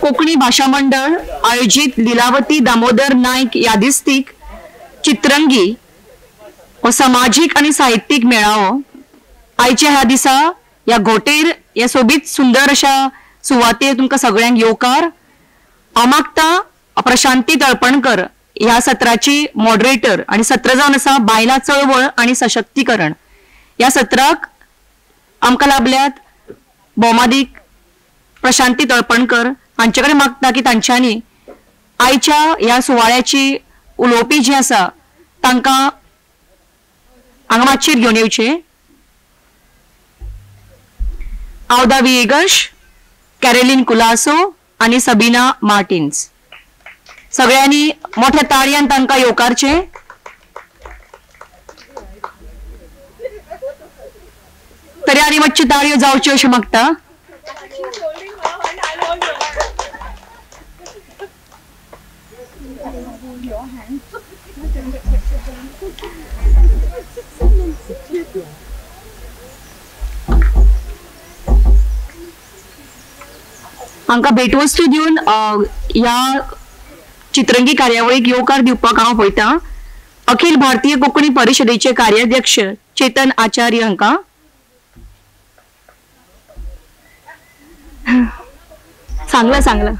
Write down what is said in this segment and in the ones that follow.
कोंकणी भाशा मंडळ आयोजीत लिलावती दामोदर नायक यादिस्तीक चित्रंगी हो सामाजीक आनी साहित्यीक मेळावो आयच्या ह्या दिसा ह्या घोटेर ह्या सोबीत सुंदर अशा सुवातेर तुमकां सगळ्यांक येवकार. हांव मागता प्रशांती तळपणकर ह्या सत्राची मॉडरेटर आनी सत्र जावन आसा बायलां चळवळ आनी सशक्तीकरण. ह्या सत्राक आमकां लाभल्यात भोवमादीक प्रशांती तळपणकर हांचे कडेन मागता की तांच्यांनी आयच्या ह्या सुवाळ्याची उलोवपी जी आसा तांकां हांगा मातशेर घेवन येवचें. आवदा विएगश, कॅरेलीन कुलासो आनी सबीना मार्टिन्स. सगळ्यांनी मोठ्या ताळयान तांकां येवकारचें. तरी आनी मातश्यो ताळयो जावच्यो अशें मागता. हांकां भेटवस्तू दिवन ह्या चित्रंगी कार्यावळीक येवकार दिवपाक हांव पळयता अखिल भारतीय कोंकणी परिशदेचे कार्याध्यक्ष चेतन आचार्य हांकां. सांगला सांगला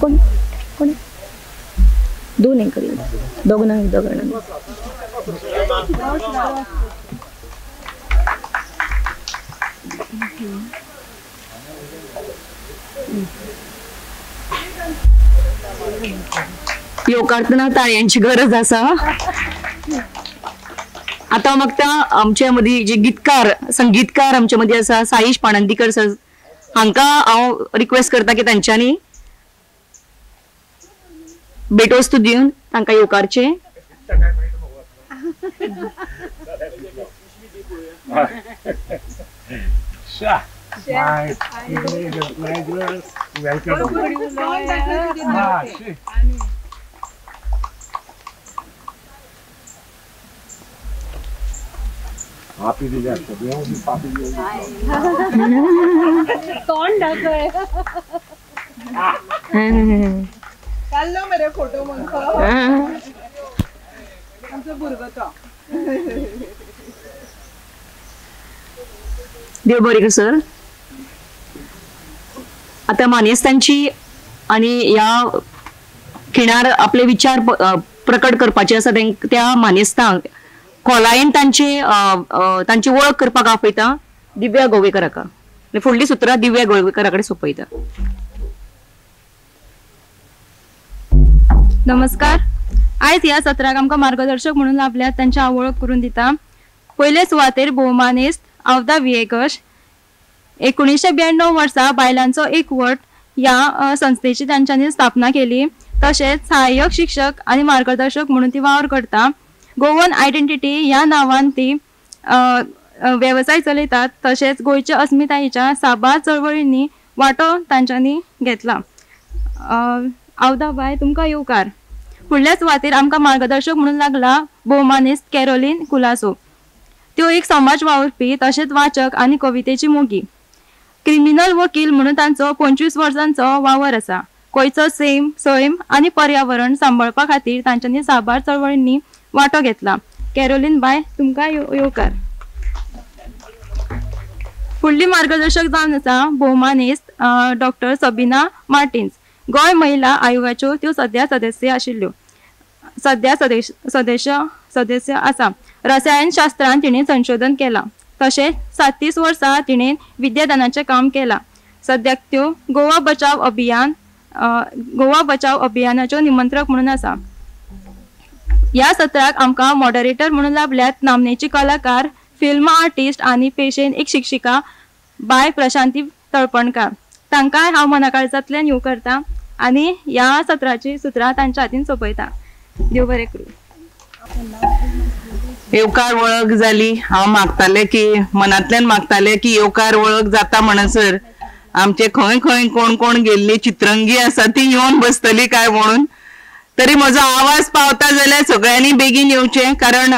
कोण कोण दोन एक दोग ना दोग ना. येवकारतना ताळयांची गरज आसा. आतां मागता आमच्या मदीं जे गीतकार संगीतकार आमच्या मदीं आसा साईश पाणंदीकर सर हांकां हांव रिक्वेस्ट करता की तांच्यांनी भेटवस्तू दिवन तांकां येवकारचें. तोंड दाखय. काडलो मरे फोटो मगो आमचो भुरगो तो. देव बरें कर सर. आतां मानेस्तांची आनी ह्या खिणार आपले विचार प्रकट करपाचे आसा त्या मानेस्तांक खोलायेन तांची तांची वळख करपाक आपयता दिव्या गोवेकराक आनी फुडली सुत्रां दिव्या गोवेकरा कडेन सोंपयता. नमस्कार. आयज ह्या सत्राक आमकां मार्गदर्शक म्हणून लाभल्यात तांची हांव वळख करून दिता. पयले सुवातेर भोवमानेस्त आवदा विएगश. 1992 वर्सा बायलांचो एकवट ह्या संस्थेची तांच्यांनी स्थापना केली. तशेंच सहाय्यक शिक्षक आनी मार्गदर्शक म्हणून ती वावर करता. गोवन आयडेंटिटी ह्या नांवान ती वेवसाय चलयतात. तशेंच गोंयच्या अस्मितायेच्या साबार चळवळींनी वांटो तांच्यांनी घेतला. आवदा बाय तुमकां येवकार. फुडल्या सुवातेर आमकां मार्गदर्शक म्हणून लागला भोवमानेस्त कॅरोलीन कुलासो. त्यो एक समाज वावुरपी तशेंच वाचक आनी कवितेची मोगी. क्रिमिनल वकील म्हणून तांचो 25 वर्सांचो वावर आसा. गोंयचो सैम आनी पर्यावरण सांबाळपा खातीर तांच्यांनी साबार चळवळींनी वांटो घेतला. कॅरोलीन बाय तुमकां येवकार. फुडली मार्गदर्शक जावन आसा भोवमानेस्त डॉक्टर सबीना मार्टिन्स. गोंय महिला आयोगाच्यो त्यो सद्या सदस्य आशिल्ल्यो. सद्या सदस्य आसा. रसायनशास्त्रांत तिणें संशोधन केलां. तशेंच 37 वर्सां तिणें विद्यादानाचें काम केलां. सद्याक त्यो गोवा बचाव अभियानाच्यो निमंत्रक म्हणून आसा. ह्या सत्राक आमकां मॉडरेटर म्हणून लाभल्यात नामनेची कलाकार, फिल्म आर्टिस्ट आनी पेशेन एक शिक्षिका बाय प्रशांती तळपणकार. तांकांय हांव मनाकाळजांतल्यान येवकारता आनी ह्या सत्राची सुत्रां तांच्या हातीन सोंपयता. देव बरें करूं. येवकार वळख जाली. हांव मागतालें की मनांतल्यान मागतालें की येवकार वळख जाता म्हणसर आमचे खंय खंय कोण कोण गेल्ली चित्रंगी आसा ती येवन बसतली काय म्हणून. तरी म्हजो आवाज पावता जाल्यार सगळ्यांनी बेगीन येवचें, कारण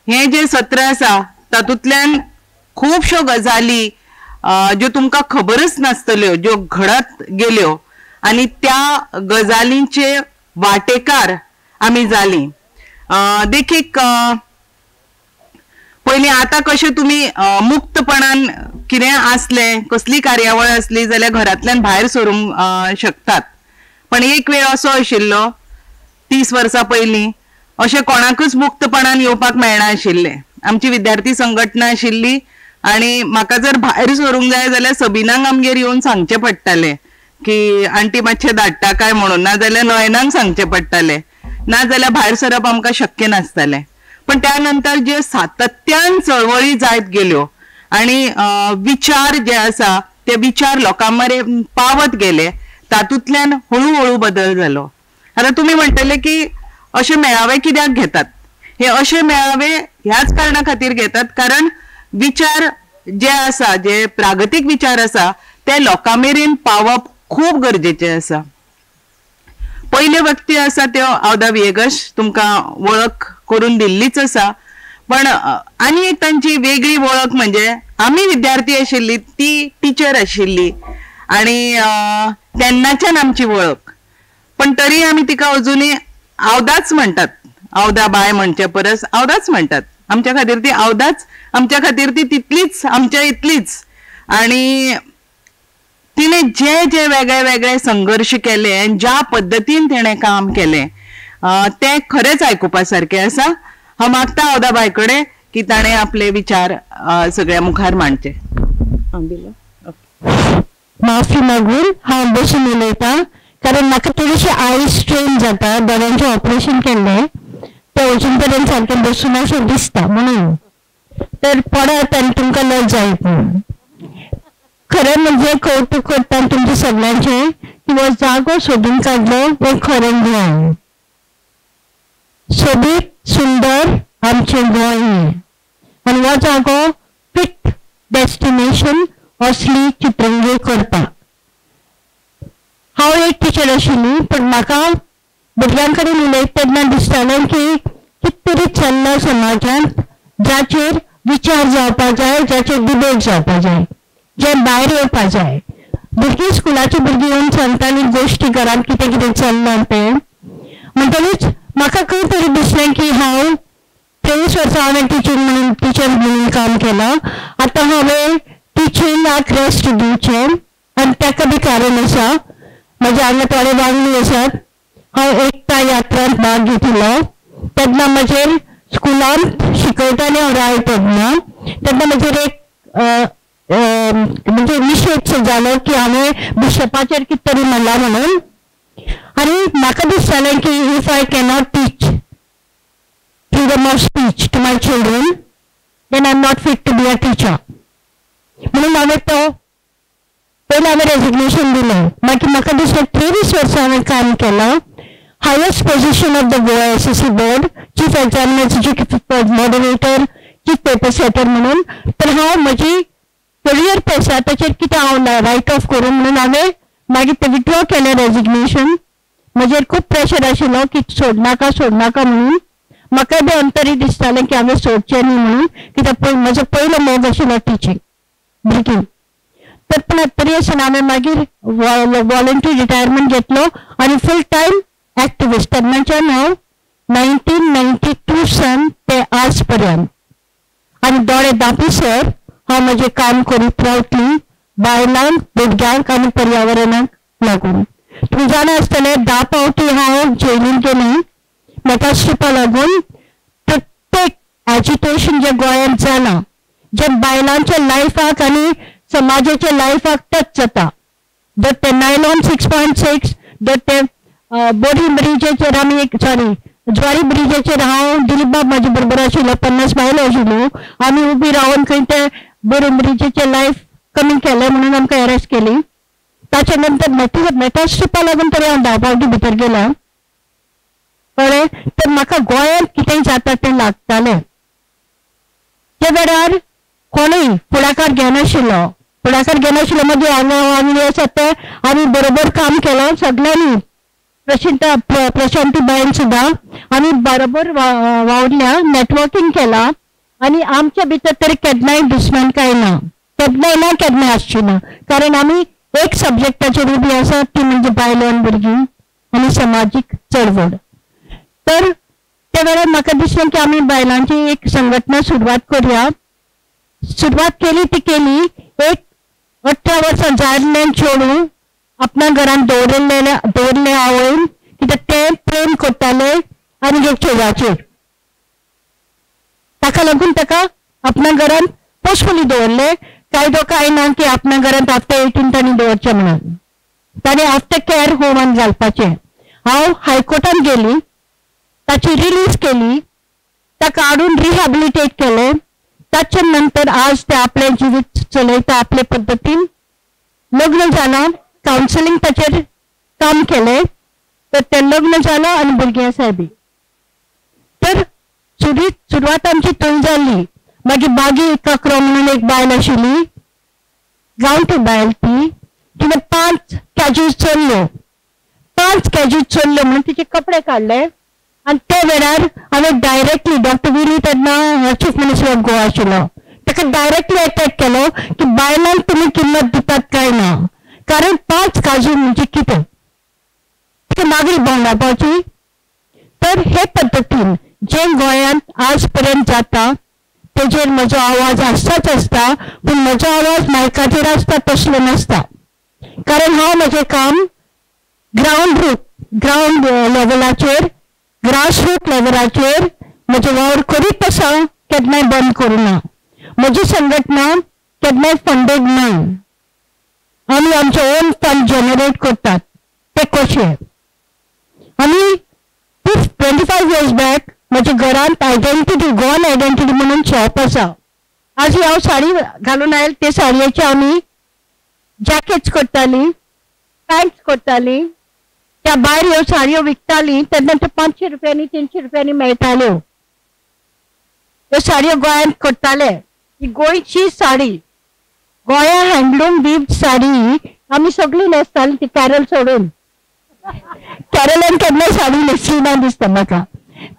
हें जें सत्र आसा तातूंतल्यान खुबश्यो गजाली ज्यो तुमकां खबरच नासतल्यो ज्यो घडत गेल्यो आनी त्या गजालींचे वाटेकार आमी जालीं. देखीक पयलीं आतां कशें तुमी मुक्तपणान कितें आसलें कसली कार्यावळ आसली जाल्यार घरांतल्यान भायर सरूंक शकतात, पण एक वेळ असो आशिल्लो 30 वर्सां पयलीं अशें कोणाकूच मुक्तपणान येवपाक मेळनाशिल्लें. आमची विद्यार्थी संघटना आशिल्ली आनी म्हाका जर भायर सरूंक जाय जाल्यार सबिनाक आमगेर येवन सांगचें पडटालें की आंटी मातशें धाडटा काय म्हणून, नाजाल्यार नयनाक सांगचें पडटालें, नाजाल्यार भायर सरप आमकां शक्य नासतालें. पण त्या नंतर जे सातत्यान चळवळी जायत गेल्यो आनी विचार जे आसा ते विचार लोकां मेरेन पावत गेले, तातूंतल्यान हळू हळू बदल जालो. आतां तुमी म्हणटले की अशे मेळावे कित्याक घेतात? हे अशे मेळावे ह्याच कारणा खातीर घेतात कारण विचार जे आसा, जे प्रागतीक विचार आसा ते लोकां मेरेन पावप खूब गरजेचें आसा. पयले व्यक्ती आसा त्यो आवदा विएगश, तुमकां वळख करून दिल्लीच आसा, पण आनी एक तांची वेगळी वळख म्हणजे आमी विद्यार्थी आशिल्ली ती टिचर आशिल्ली आनी तेन्नाच्यान आमची वळख, पण तरी आमी तिका अजुनूय आवदाच म्हणटात. आवदा बाय म्हणचे परस आवदाच म्हणटात. आमच्या खातीर ती आवदाच, आमच्या खातीर ती तितलीच, आमच्या इतलीच. आनी तिणे जे जे वेगळे वेगळे संघर्श केले आनी ज्या पद्दतीन तिणें काम केलें तें खरेंच आयकुपा सारकें आसा. हांव मागता आवदा बाय कडेन की ताणें आपले विचार सगळ्या मुखार मांडचे. माफी मागून हांव बसून उलयतां कारण म्हाका थोडीशी I strain जाता, दोळ्यांचें ऑपरेशन केल्लें तें अजून पर्यंत सारकें बसून अशें दिसता म्हणून तर पडत आनी तुमकां लज जायत म्हणून. खरें म्हणजे कौतुक करता तुमचें सगळ्यांचें की हो जागो सोदून काडलो हें खरें गोंय, सोबीत सुंदर आमचें गोंय आनी हो जागो फिट डेस्टिनेशन असली चित्रंगी करपाक. हांव एक टिचर आशिल्ली पण म्हाका भुरग्यां कडेन उलयता तेन्ना दिसतालें की कितें तरी चल्लां समाजांत जाचेर विचार जावपा जाय, जाचेर डिबेट जावपा जाय, जें भायर येवपा जाय. भुरगीं स्कुलाची भुरगीं येवन सांगतालीं गोश्टी घरांत कितें कितें चल्लां तें, म्हणटकूच म्हाका खंय तरी दिसलें की हांव 23 वर्सां हांवें टिचर म्हणून काम केलां, आतां हांवें टिचिंगाक रेस्ट दिवचें आनी ताका बी कारण आसा. म्हज्या हांगा थोडे वांगडी आसात, हांव एकता यात्रांत भाग घेतिल्लो तेन्ना म्हजेर स्कुलांत शिकयतालें हांव राय तेन्ना तेन्ना म्हजेर एक म्हणजे निशेध जालो की हांवें बिशपाचेर कितें तरी म्हणलां म्हणून. आनी म्हाका दिसतालें की if I cannot teach freedom of speech to my children then I am not fit to be a teacher म्हणून हांवें तो पयलीं हांवें रेजिग्नेशन दिलें. मागीर म्हाका दिसलें 23 वर्सां हांवें काम केलां, highest position of the Goa SSC board, chief examiner, chief moderator, chief paper setter म्हणून, तर हांव म्हजी करियर आसा ताचेर कितें हांव रायट ऑफ करूं म्हणून हांवें मागीर तें विथड्रॉ केलें रेजिग्नेशन. म्हजेर खूब प्रेशर आशिल्लो की सोडनाका सोडनाका म्हणून, म्हाका बी अंतरी दिसतालें की हांवें सोडचें न्ही म्हणून, कित्याक म्हजो पयलो मोग आशिल्लो टिचींग भुरगीं. तर पण तरी आसतना हांवें मागीर वॉलंटरी रिटायरमेंट घेतलो आनी फूल टायम एक्टिविस्ट तेन्नाच्यान हांव 1992 सान ते आज पर्यंत आनी दोळे दापीसर हांव म्हजें काम करीत रावतली बायलांक, भुरग्यांक आनी पर्यावरणाक लागून. तुमी जाणा आसतलें 10 फावटी हांव जेलीन गेलें मेटास्ट्रिपा लागून. प्रत्येक एजिटेशन जें गोंयांत जालां जें बायलांच्या लायफाक आनी समाजाच्या लायफाक टच जाता, जर ते नायलॉन 6.6, जर ते बोरी ब्रिजाचेर आमी एक सॉरी ज्वारी ब्रिजाचेर हांव दिलीप बाब म्हाजे बरोबर आशिल्लो, 50 बायलो आशिल्ल्यो, आमी उबी रावन खंय ते बोरी ब्रिजाचें लायफ कमी केलें म्हणून आमकां एरेस्ट केली. ताच्या नंतर मेटास्ट्रिपा लागून तरी हांव 10 फावटी भितर गेलां. कळ्ळें? तर म्हाका गोंयांत कितें जाता तें लागतालें. त्या वेळार कोणूय फुडाकार घेनाशिल्लो, फुडाकार घेनाशिल्लो. मागीर हांगा वांगडी आसा ते आमी बरोबर काम केलां सगळ्यांनी, प्रशांती बायन सुद्दां आमी बरोबर वावरल्या, नॅटवर्कींग केलां आनी आमच्या भितर तरी केन्नाय दुस्मानकाय ना, केन्नाय ना, केन्नाय आसची ना. कारण आमी एक सब्जेक्टाचेर उबी आसा ती म्हणजे बायलो आनी भुरगीं आनी समाजीक चळवळ. तर त्या वेळार म्हाका दिसलें की आमी बायलांची एक संघटना सुरवात करुया. सुरवात केली ती केली, एक 18 वर्सां जाल्लें चेडूं आपल्या घरांत दवरलें आवयन, कित्याक तें प्रेम करतालें आनी एक चेडवाचेर, ताका लागून ताका आपल्या घरांत पोसफुली दवरलें. कायदो कांय ना की आपल्या घरांत आफ्टर 18 तांणी दवरचें म्हणून, ताणें आफ्टर कॅर होमान घालपाचें. हांव हायकोर्टान गेली, ताची रिलीज केली, ताका हाडून रिहॅबिलिटेट केलें. ताचे नंतर आज ते आपलें जिवीत चलयता आपले पद्दतीन. लग्न जालां, कावन्सिलींग ताचेर काम केलें, तर तें लग्न जालां आनी भुरगीं आसाय बी. तर सुरवात आमची थंय जाली. मागीर बागी काकरो म्हणून एक बायल आशिल्ली, गांवठी बायल ती, तिणें 5 काजू चोरल्यो, 5 काजू चोरल्यो म्हणून तिचे कपडे काडले. आनी त्या वेळार हांवें डायरेक्टली डॉक्टर विली तेन्ना चीफ मिनिस्टर ऑफ गोवा आशिल्लो, ताका डायरेक्टली अटॅक केलो की बायलांक तुमी किंमत दितात काय ना, कारण 5 काजू म्हणजे कितें, ती मागणी भोंवडावपाची. तर हे पद्दतीन जें गोंयांत आज पर्यंत जाता तेजेर म्हजो आवाज आसताच आसता, पूण म्हजो आवाज मायकाचेर आसता तसलो नासता. कारण हांव म्हजें काम ग्रावंड लेवलाचेर, ग्रासरूट लेवलाचेर म्हजें वावर करीत आसा, केन्नाय बंद करूं ना. म्हजी संघटना केन्नाय फंडेड ना, आमी आमचे ओन फंड जनरेट करतात. ते कशे, आमी 25 इयर्स बॅक म्हज्या घरांत आयडेंटिटी, गोवन आयडेंटिटी म्हणून शॉप आसा. आज हांव साडी घालून आयल ते साडयेचे आमी जॅकेट्स करतालीं, पॅन्ट्स करतालीं. त्या भायर ह्यो साडयो विकतालीं तेन्ना त्यो 500 रुपयांनी 300 रुपयांनी मेळटाल्यो. ह्यो साडयो गोंयांत करताले. ही गोंयची साडी, गोंया हँडलूम वीव साडी आमी सगळीं न्हेसतालीं ती कॅरल सोडून. कॅरलान केन्नाय साडी न्हेसली ना दिसता म्हाका.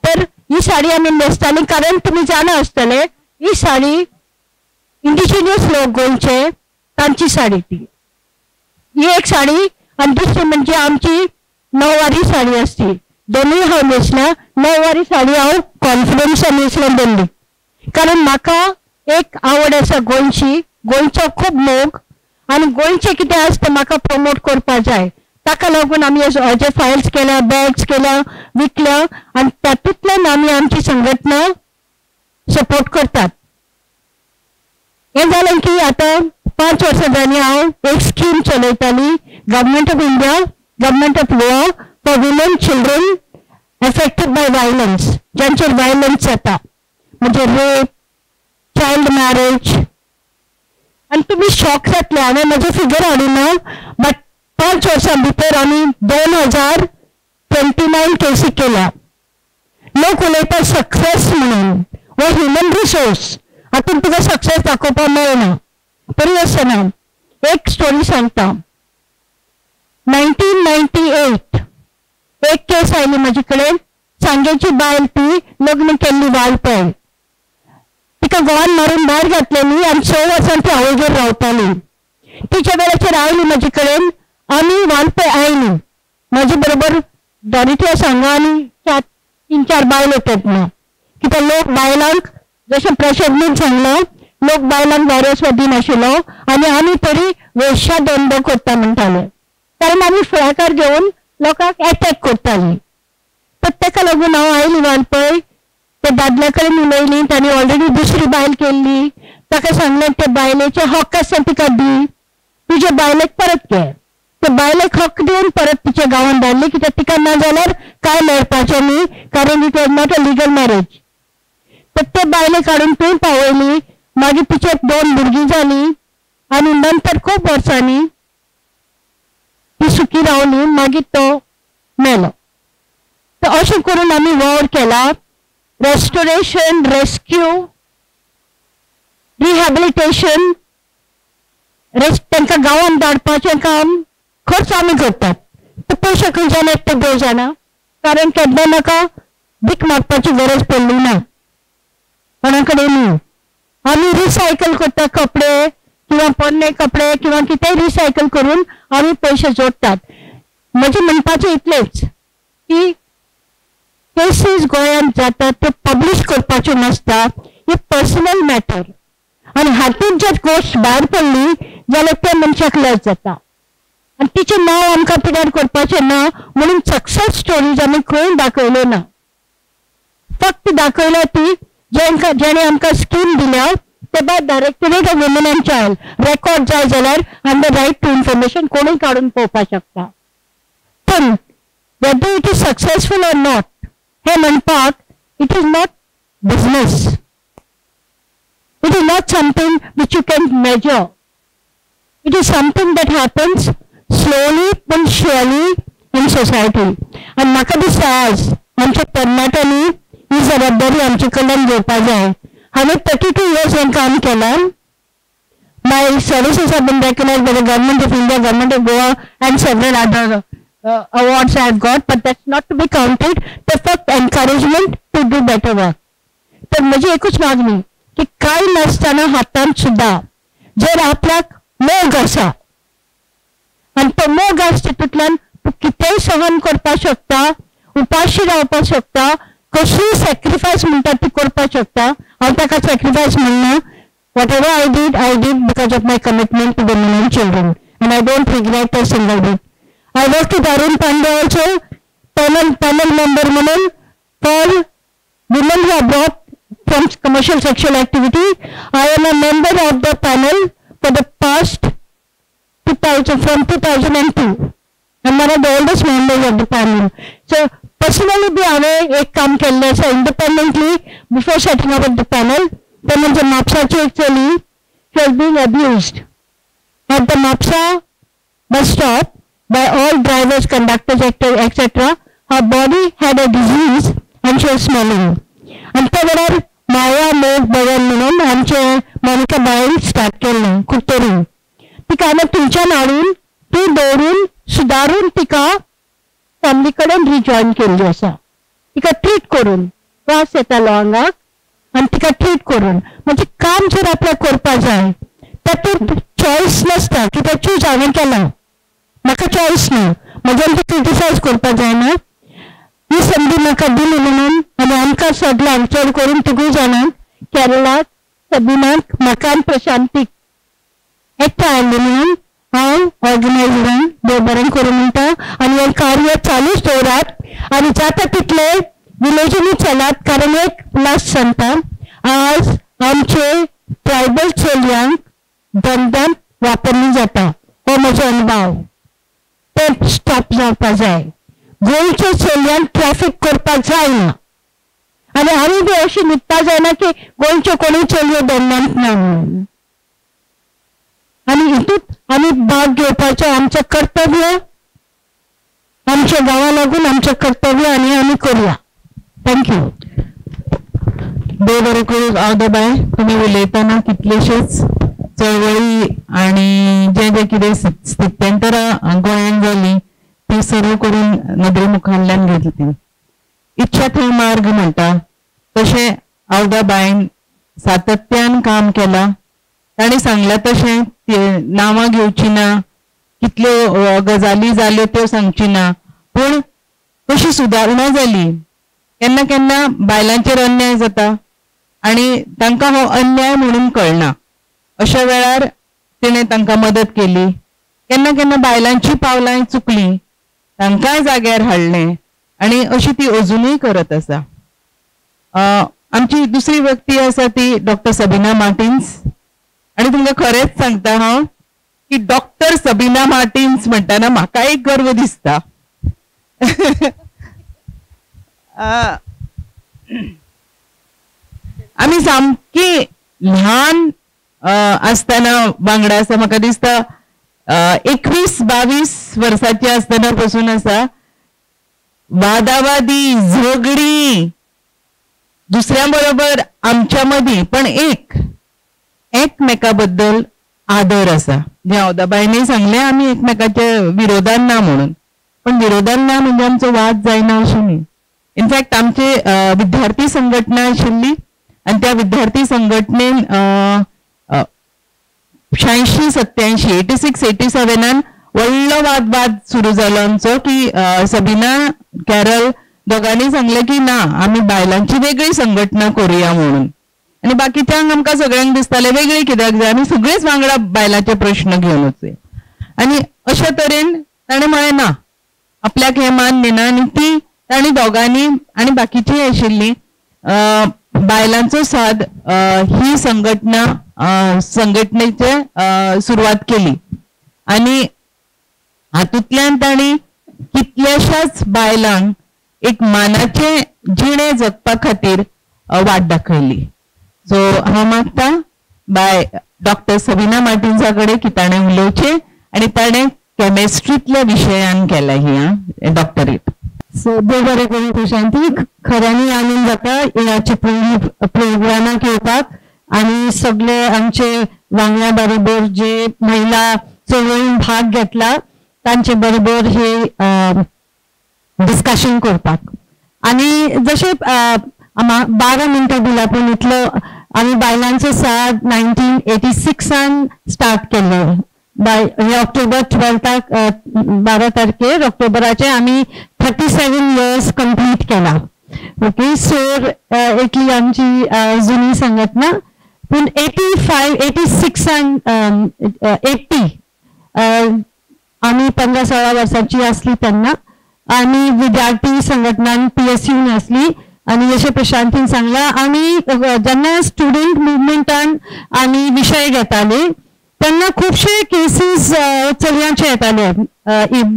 तर ही साडी आमी न्हेसतालीं कारण तुमी जाणा आसतले ही साडी इंडिजिनियस लोक गोंयचे तांची साडी ती. ही एक साडी आनी दुसरी म्हणजे आमची 9वारी साडी आसती. दोनूय हांव न्हेसल्या. 9वारी साडी हांव कॉन्फिडन्सान न्हेसल्या दोनूय, कारण म्हाका एक आवड आसा गोंयची, गोंयचो खूब मोग आनी गोंयचें कितें आसा तें म्हाका प्रमोट करपा जाय. ताका लागून आमी जे फायल्स केल्या, बॅग्स केल्या, विकल्या आनी तातूंतल्यान आमी आमची संघटना सपोर्ट करतात. हें जालें की आतां 5 वर्सां जालीं हांव एक scheme चलयताली, government of India, government of Goa for women children affected by violence, ज्यांचेर वायलन्स जाता म्हणजे रेप, चायल्ड मॅरेज. आनी तुमी शॉक जातले, हांवें म्हजें फिगर हाडूना, बट 5 वर्सां भितर आमी 2029 केसी केल्या. लोक उलयता सक्सेस म्हणून, हो ह्युमन रिसोर्स, हातूंत तुका सक्सेस दाखोवपाक मेळना. तरी आसतना एक स्टोरी सांगता. 1998 एक केस आयली म्हजे कडेन. सांगेची बायल ती लग्न केल्ली वालपय, तिका गोवान मारून भायर घातलेली आनी 6 वर्सां ती आवयगेर रावताली. तिच्या वेळाचेर आयली म्हजे कडेन, आमी वालपय आयली म्हजे बरोबर डॉरिटिया सांगा आनी 3-4 बायलो तेन्ना, कित्याक लोक बायलांक जशें प्रशोभनीन सांगलां, लोक बायलांक भायर वचपाक दिनाशिल्लो आनी आमी तरी वेश्या धंदो करता म्हणटाले, कारण आमी फुडाकार घेवन लोकांक एटॅक करतालीं. तर ताका लागून हांव आयली वालपय, त्या दादल्या कडेन उलयली, ताणें ऑलरेडी दुसरी बायल केल्ली. ताका सांगलें ते बायलेचे हक्क आसा तिका दी, तुजे बायलेक परत घे. ते बायलेक हक्क दिवन परत तिच्या गांवांत धाडली, कित्याक तिका ना जाल्यार कांय मेळपाचें न्ही, कारण it was not a legal marriage. तर ते बायलेक हाडून थंय पावयली. मागीर तिचे 2 भुरगीं जालीं आनी नंतर खूब वर्सांनी ती सुखी रावली. मागीर तो मेलो. तर अशें अशें करून आमी वावर केला. रेस्टोरेशन, रेस्क्यू, रिहॅबिलिटेशन, तांकां गांवांत धाडपाचें काम खर्च आमी करतात. ते पयशे खंयच्यान येता ते देव जाणा, कारण केन्ना म्हाका भीक मागपाची गरज पडली ना कोणा कडेन न्हू. आमी रिसायकल करता कपडे किंवा पोन्ने कपडे किंवा कितेंय रिसायकल करून आमी पयशे जोडटात. म्हजें म्हणपाचें इतलेंच की केसीस गोंयांत जातात त्यो पब्लीश करपाच्यो नासता, ही पर्सनल मॅटर. आनी हातूंत जर गोश्ट भायर पडली जाल्यार त्या मनशाक लज जाता आनी तिचें नांव आमकां पिड्यार करपाचें ना म्हणून सक्सेस स्टोरीज आमी खंय दाखयल्यो ना. फक्त दाखयल्या ती जेणे आमकां स्कीम दिल्या ते भायर directorate of women and child record जाय जाल्यार अंडर रायट टू इन्फॉर्मेशन कोणूय काडून पळोवपाक शकता. पूण whether it is successful or not हें म्हणपाक it is not business, it is not something which you can measure, it is something that happens slowly पण श्युअरली इन सोसायटी. आनी म्हाका दिसता आज आमच्या तरणाट्यांनी ही जबाबदारी आमचे कडल्यान घेवपा जाय. हांवें 32 इयर्स हें काम केलां. My services have been recognised by the government of India, government of Goa and several other awards I have got, but that's not to be counted. ते फक्त encouragement to do better work. तर म्हजी एकूच मागणी की कांय नासतना हातांत सुद्दां जर आपल्याक मोग आसा आनी तो मोग आसा तितूंतल्यान तूं कितेंय सहन करपाक शकता, उपाशी रावपाक शकता, कसलीय सॅक्रिफायस म्हणटा ती करपाक शकता. हांव ताका सॅक्रिफायस म्हणना. Whatever I did because of my commitment to women and children and I don't regret a single bit. I work with Arun Pandey also, panel member म्हणून for women who are brought from commercial sexual activity. I am a member of the panel for the past 2000, from 2002. I'm one of the oldest members of the panel. So personally बी हांवें एक काम केल्लें आसा independently before setting up the panel. तें म्हणजे म्हापसाची एक चली, she was being abused at the Mapusa bus stop by all drivers, conductors, etcetera. Her body had a disease and she was smelling. आनी त्या वेळार माया मोग भवन म्हणून आमचे मोनिका बायन स्टार्ट केल्लें कुडतरी. तिका हांवें थंयच्यान हाडून ती दवरून सुदारून तिका फॅमिली कडेन रिजॉयन केल्ली आसा. तिका ट्रीट करून वास येतालो आंगाक आनी तिका ट्रीट करून म्हणजे काम जर आपल्याक करपाक जाय तातूंत चॉयस नासता कित्याक चूज हांवें केलां, म्हाका चॉयस ना, म्हज्यान तें क्रिटिसायज करपाक जायना. ही संदी म्हाका दिली म्हणून आनी आमकां सगल्यांक चड करून तिगूय जाणांक केरळाक, सबिनाक, म्हाका आनी प्रशांतीक एकठांय हाडली म्हणून हांव ऑर्गनायजरांक देव बरें करूं म्हणटा. आनी हें कार्य चालूच दवरात आनी जाता तितले विलेजींनी चलात. कारण एक लास्ट सांगता, आज आमचे ट्रायबल चलयांक धंद्यांत वापरली जाता, हो म्हजो अणभव. तें स्टॉप जावपा जाय. गोंयच्या चलयांक ट्रॅफिक करपाक जायना आनी आमी बी अशी न्हिदपा जायना की गोंयच्यो कोणूय चलयो धंद्यांत ना म्हणून. आनी हितूंत आमी भाग घेवपाचें आमचें कर्तव्य, आमच्या गांवा लागून आमचें कर्तव्य आनी आमी करुया. Thank you. देव बरें करूं आवदाबाय, तुमी उलयतना कितलेशेच चळवळी आनी जें जें कितें स्थित्यंतरां गोंयांत जालीं ती सर्व करून नदरे मुखाल्ल्यान घेतली. इच्छा थंय मार्ग म्हणटा तशें आवदाबायन सातत्यान काम केलां. ताणें सांगलां तशें नांवां घेवची ना, कितल्यो गजाली जाल्यो त्यो सांगची ना, पूण कशी सुदारणा जाली. केन्ना केन्ना बायलांचेर अन्याय जाता आनी तांकां हो अन्याय म्हणून कळना, अशा वेळार तिणें तांकां मदत केली. केन्ना केन्ना बायलांची पावलांय चुकलीं, तांकांय जाग्यार हाडलें आनी अशी ती अजुनूय करत आसा. आमची दुसरी व्यक्ती आसा ती डॉक्टर सबिना मार्टिन्स. आनी तुमकां खरेंच सांगता हांव की डॉक्टर सबिना मार्टिन्स म्हणटना म्हाका एक गर्व दिसता. आमी सामकी ल्हान आसतना वांगडा आसा, म्हाका दिसता 21-22 वर्साची आसतना पसून आसा. वादावादी, झगडी दुसऱ्यां बरोबर आमच्या मदीं, पण एक एकमेका बद्दल आदर आसा. जें अवदाबायनूय सांगलें आमी एकमेकाच्या विरोधान ना म्हणून, पण विरोधान ना म्हणजे आमचो वाद जायना अशें न्ही. इनफॅक्ट आमचे विद्यार्थी संघटना आशिल्ली आनी त्या विद्यार्थी संघटनेन 86 87 86 87 व्हडलो वाद सुरू जालो आमचो की सबिना कॅरल दोगांनी सांगलें की ना आमी बायलांची वेगळी संघटना करुया म्हणून. आनी बाकीच्यांक आमकां सगळ्यांक दिसतालें वेगळी कित्याक जाय, आमी सगळीच वांगडा बायलांचे प्रश्न घेवन वचूया. आनी अशे तरेन ताणें म्हळें ना आपल्याक हें मान्य ना, आनी ती तांणी दोगांनी आनी बाकीचीय आशिल्लीं बायलांचो साद ही संघटना संघटनेचे सुरवात केली. आनी हातूंतल्यान तांणी कितल्याशाच बायलांक एक मानाचें जिणें जगपा खातीर वाट दाखयली. सो हांव मागता बाय डॉक्टर सबिना मार्टिन्सा कडेन की ताणें उलोवचें आनी ताणें केमिस्ट्रींतल्या विशयान केला ही डॉक्टरेट. सो देव बरें करूं प्रशांती, खऱ्यांनी आनंद जाता ह्या चिपळूण प्रोग्रामाक येवपाक आनी सगळे आमचे वांगड्या बरोबर जे महिला चळवळीन भाग घेतला तांचे बरोबर हे डिस्कशन करपाक. आनी जशें 12 मिनटां दिला पूण इतलो आमी बायलांचो साद 1986 स्टार्ट केल्लो. बाय हे ऑक्टोबर 12 12 तारखेर ऑक्टोबराचे आमी 37 इयर्स कंप्लीट केला. ओके, सो इतली आमची जुनी संघटना. पूण 85 86 80 आमी 15-16 वर्सांची आसली तेन्ना आमी विद्यार्थी संघटनान PSU आसली. आनी जशें प्रशांतीन सांगलां आमी जेन्ना स्टुडंट मुवमेंटान आमी विशय घेताले तेन्ना खुबशे केसीस चलयांचे येताले,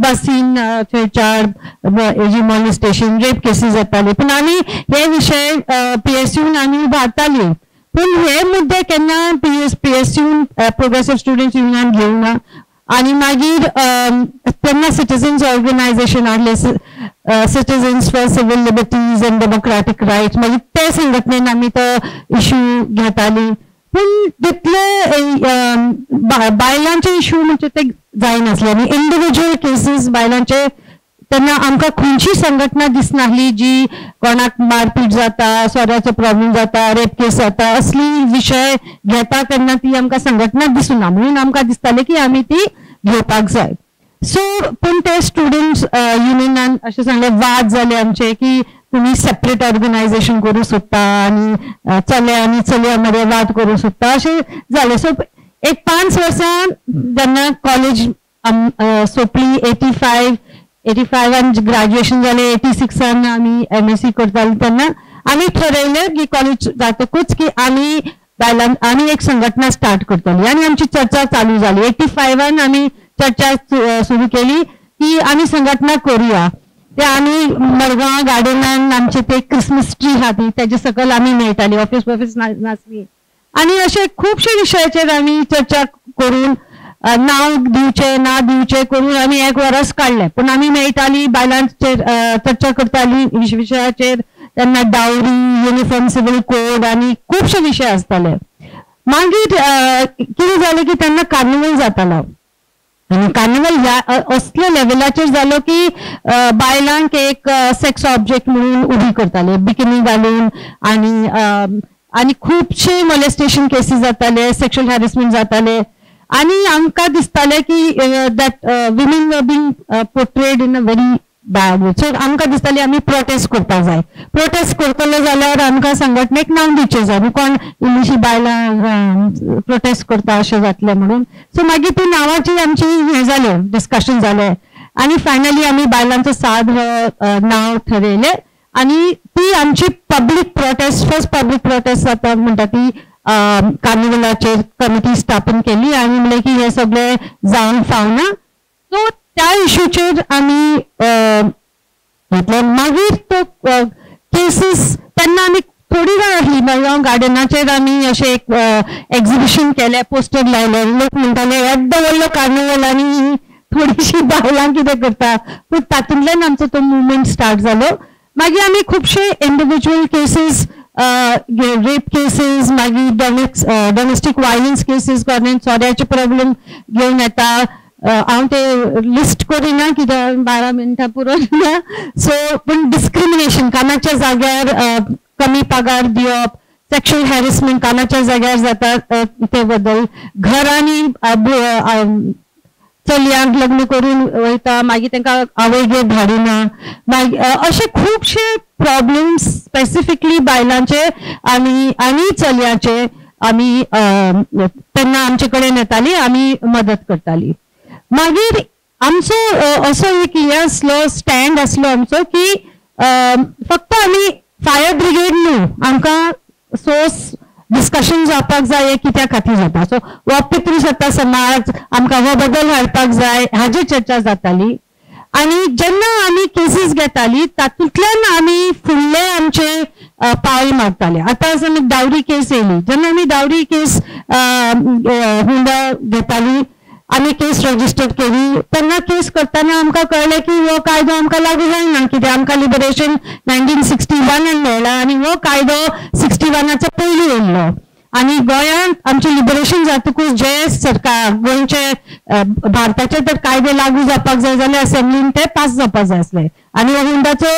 बसीन छेडछाड, मॉलिस्टेशन, रेप केसीस येताले. पूण आमी हे विशय PSU आमी उबारताली, पूण हे मुद्दे केन्ना PSU progressive students union घेवना. आनी मागीर तेन्ना सिटीजन्स ऑर्गनायझेशन आहले, citizens for civil liberties and democratic rights, मागीर ते संघटनेन आमी तो इशू घेताली. पूण तितले बायलांचे इशू म्हणजे ते जायनासले आनी इंडिविज्युअल केसीस बायलांचे तेन्ना आमकां खंयची संघटना दिसनासली जी कोणाक मारपीट जाता, सोऱ्याचो प्रॉब्लेम जाता, रेप केस जाता असली विशय घेता तेन्ना ती आमकां संघटना दिसूना, म्हणून आमकां दिसतालें की आमी ती घेवपाक जाय. सो पूण ते स्टुडंट्स युनियनान अशें सांगलें, वाद जाले आमचे की तुमी सेपरेट ऑर्गनायझेशन करूं सोदता आनी चले आनी चलयां मदें वाद करूं सोदता अशें जालें. सो एक 5 वर्सां जेन्ना कॉलेज सोंपली 85 ग्रॅज्युएशन जालें, 86 आमी MSc करताली तेन्ना आमी ठरयलें की कॉलेज जातकूच की आमी बायलां आमी एक संघटना स्टार्ट करतली आनी आमची चर्चा चालू जाली. 85 आमी चर्चा सुरू केली की आमी संघटना करुया. ते आमी मडगांव गार्डनान आमचे ते क्रिसमस ट्री आहा ती तेजे सकयल आमी मेळटाली, ऑफिस ऑफिस नासली. आनी अशे खुबशे विशयाचेर आमी चर्चा करून नांव दिवचें ना दिवचें करून आमी एक वरस काडलें. पूण आमी मेळटाली, बायलांचेर चर्चा करताली विशयाचेर, तेन्ना डावरी, युनिफॉर्म सिव्हील कोड आनी खुबशे विशय आसताले. मागीर कितें जालें की तेन्ना कार्निवल जातालो आनी कार्निवल ह्या असल्या लेवलाचेर जालो की बायलांक एक सेक्स ऑब्जेक्ट म्हणून उबी करताले, बिकिनी घालून आनी आनी खुबशे मोलेस्टेशन केसीस जाताले, सेक्शुअल हॅरेसमेंट जाताले. आनी आमकां दिसतालें की that women were being portrayed in a very bad way. So आमकां दिसतालें आमी प्रोटेस्ट करपाक जाय, प्रोटेस्ट करतले जाल्यार आमकां संघटनेक नांव दिवचें जाय, कोण इल्लीशी बायलां प्रोटेस्ट करता अशें जातलें म्हणून. सो मागीर ती नांवाची आमची हें जालें, डिस्कशन जालें आनी फायनली आमी बायलांचो साद हो नांव ठरयलें आनी ती आमची public protest, first public protest जाता म्हणटा ती कार्निवलाचेर कमिटी स्थापन केली आनी म्हणलें की हे सगळें जावंक फावना. सो त्या इशूचेर आमी म्हटलें. मागीर तो केसीस तेन्ना आमी थोडी जाण आसली मडगांव गार्डनाचेर आमी अशें एक एक्झिबिशन केलें, पोस्टर लायलें, लोक म्हणटाले येद्दो व्हडलो कार्निवल आनी थोडीशी बायलां कितें करता, पूण तातूंतल्यान आमचो तो मुवमेंट स्टार्ट जालो. मागीर आमी खुबशे इंडिविज्युअल केसीस, रेप केसीस, मागीर डोमेस्टीक वायलन्स केसीस, गोरमेंट सोऱ्याचे प्रॉब्लेम घेवन येता. हांव ते लिस्ट करिना कित्याक 12 मिनटां पुरो ना. सो पूण डिस्क्रिमिनेशन, कामाच्या जाग्यार कमी पगार दिवप, सेक्शुअल हॅरेसमेंट कामाच्या जाग्यार जाता ते बद्दल, घरांनी चलयांक लग्न करून वयता मागीर तांकां आवयगेर धाडिना, मागीर अशे खुबशे प्रॉब्लम्स स्पेसिफिकली बायलांचे आनी आनी चलयांचे आमी तेन्ना आमचे कडेन येताली, आमी मदत करताली. मागीर आमचो असो एक हे आसलो, स्टँड आसलो आमचो की फक्त आमी फायर ब्रिगेड न्हू, आमकां सोर्स डिस्कशन जावपाक जाय हे कित्या खातीर जाता. सो हो पितृसत्ता समाज आमकां हो बदल हाडपाक जाय हाजी चर्चा जाताली. आनी जेन्ना आमी केसीस घेताली तातूंतल्यान आमी फुडले आमचे पावल मारताले. आतां आमी डावरी केस येयली, जेन्ना आमी डावरी केस हुंडा घेताली, आमी केस रजिस्टर केली, तेन्ना केस करतना आमकां कळ्ळें की हो कायदो आमकां लागू जायना, कित्याक आमकां लिबरेशन 1961 मेळ्ळा आनी हो कायदो 61 पयलीं येयल्लो. आनी गोंयांत आमचें लिबरेशन जातकूच जे सरकार गोंयचे भारताचे तर कायदे लागू जावपाक जाय जाल्यार असेंब्लीन ते पास जावपाक जाय आसले आनी हुंडाचो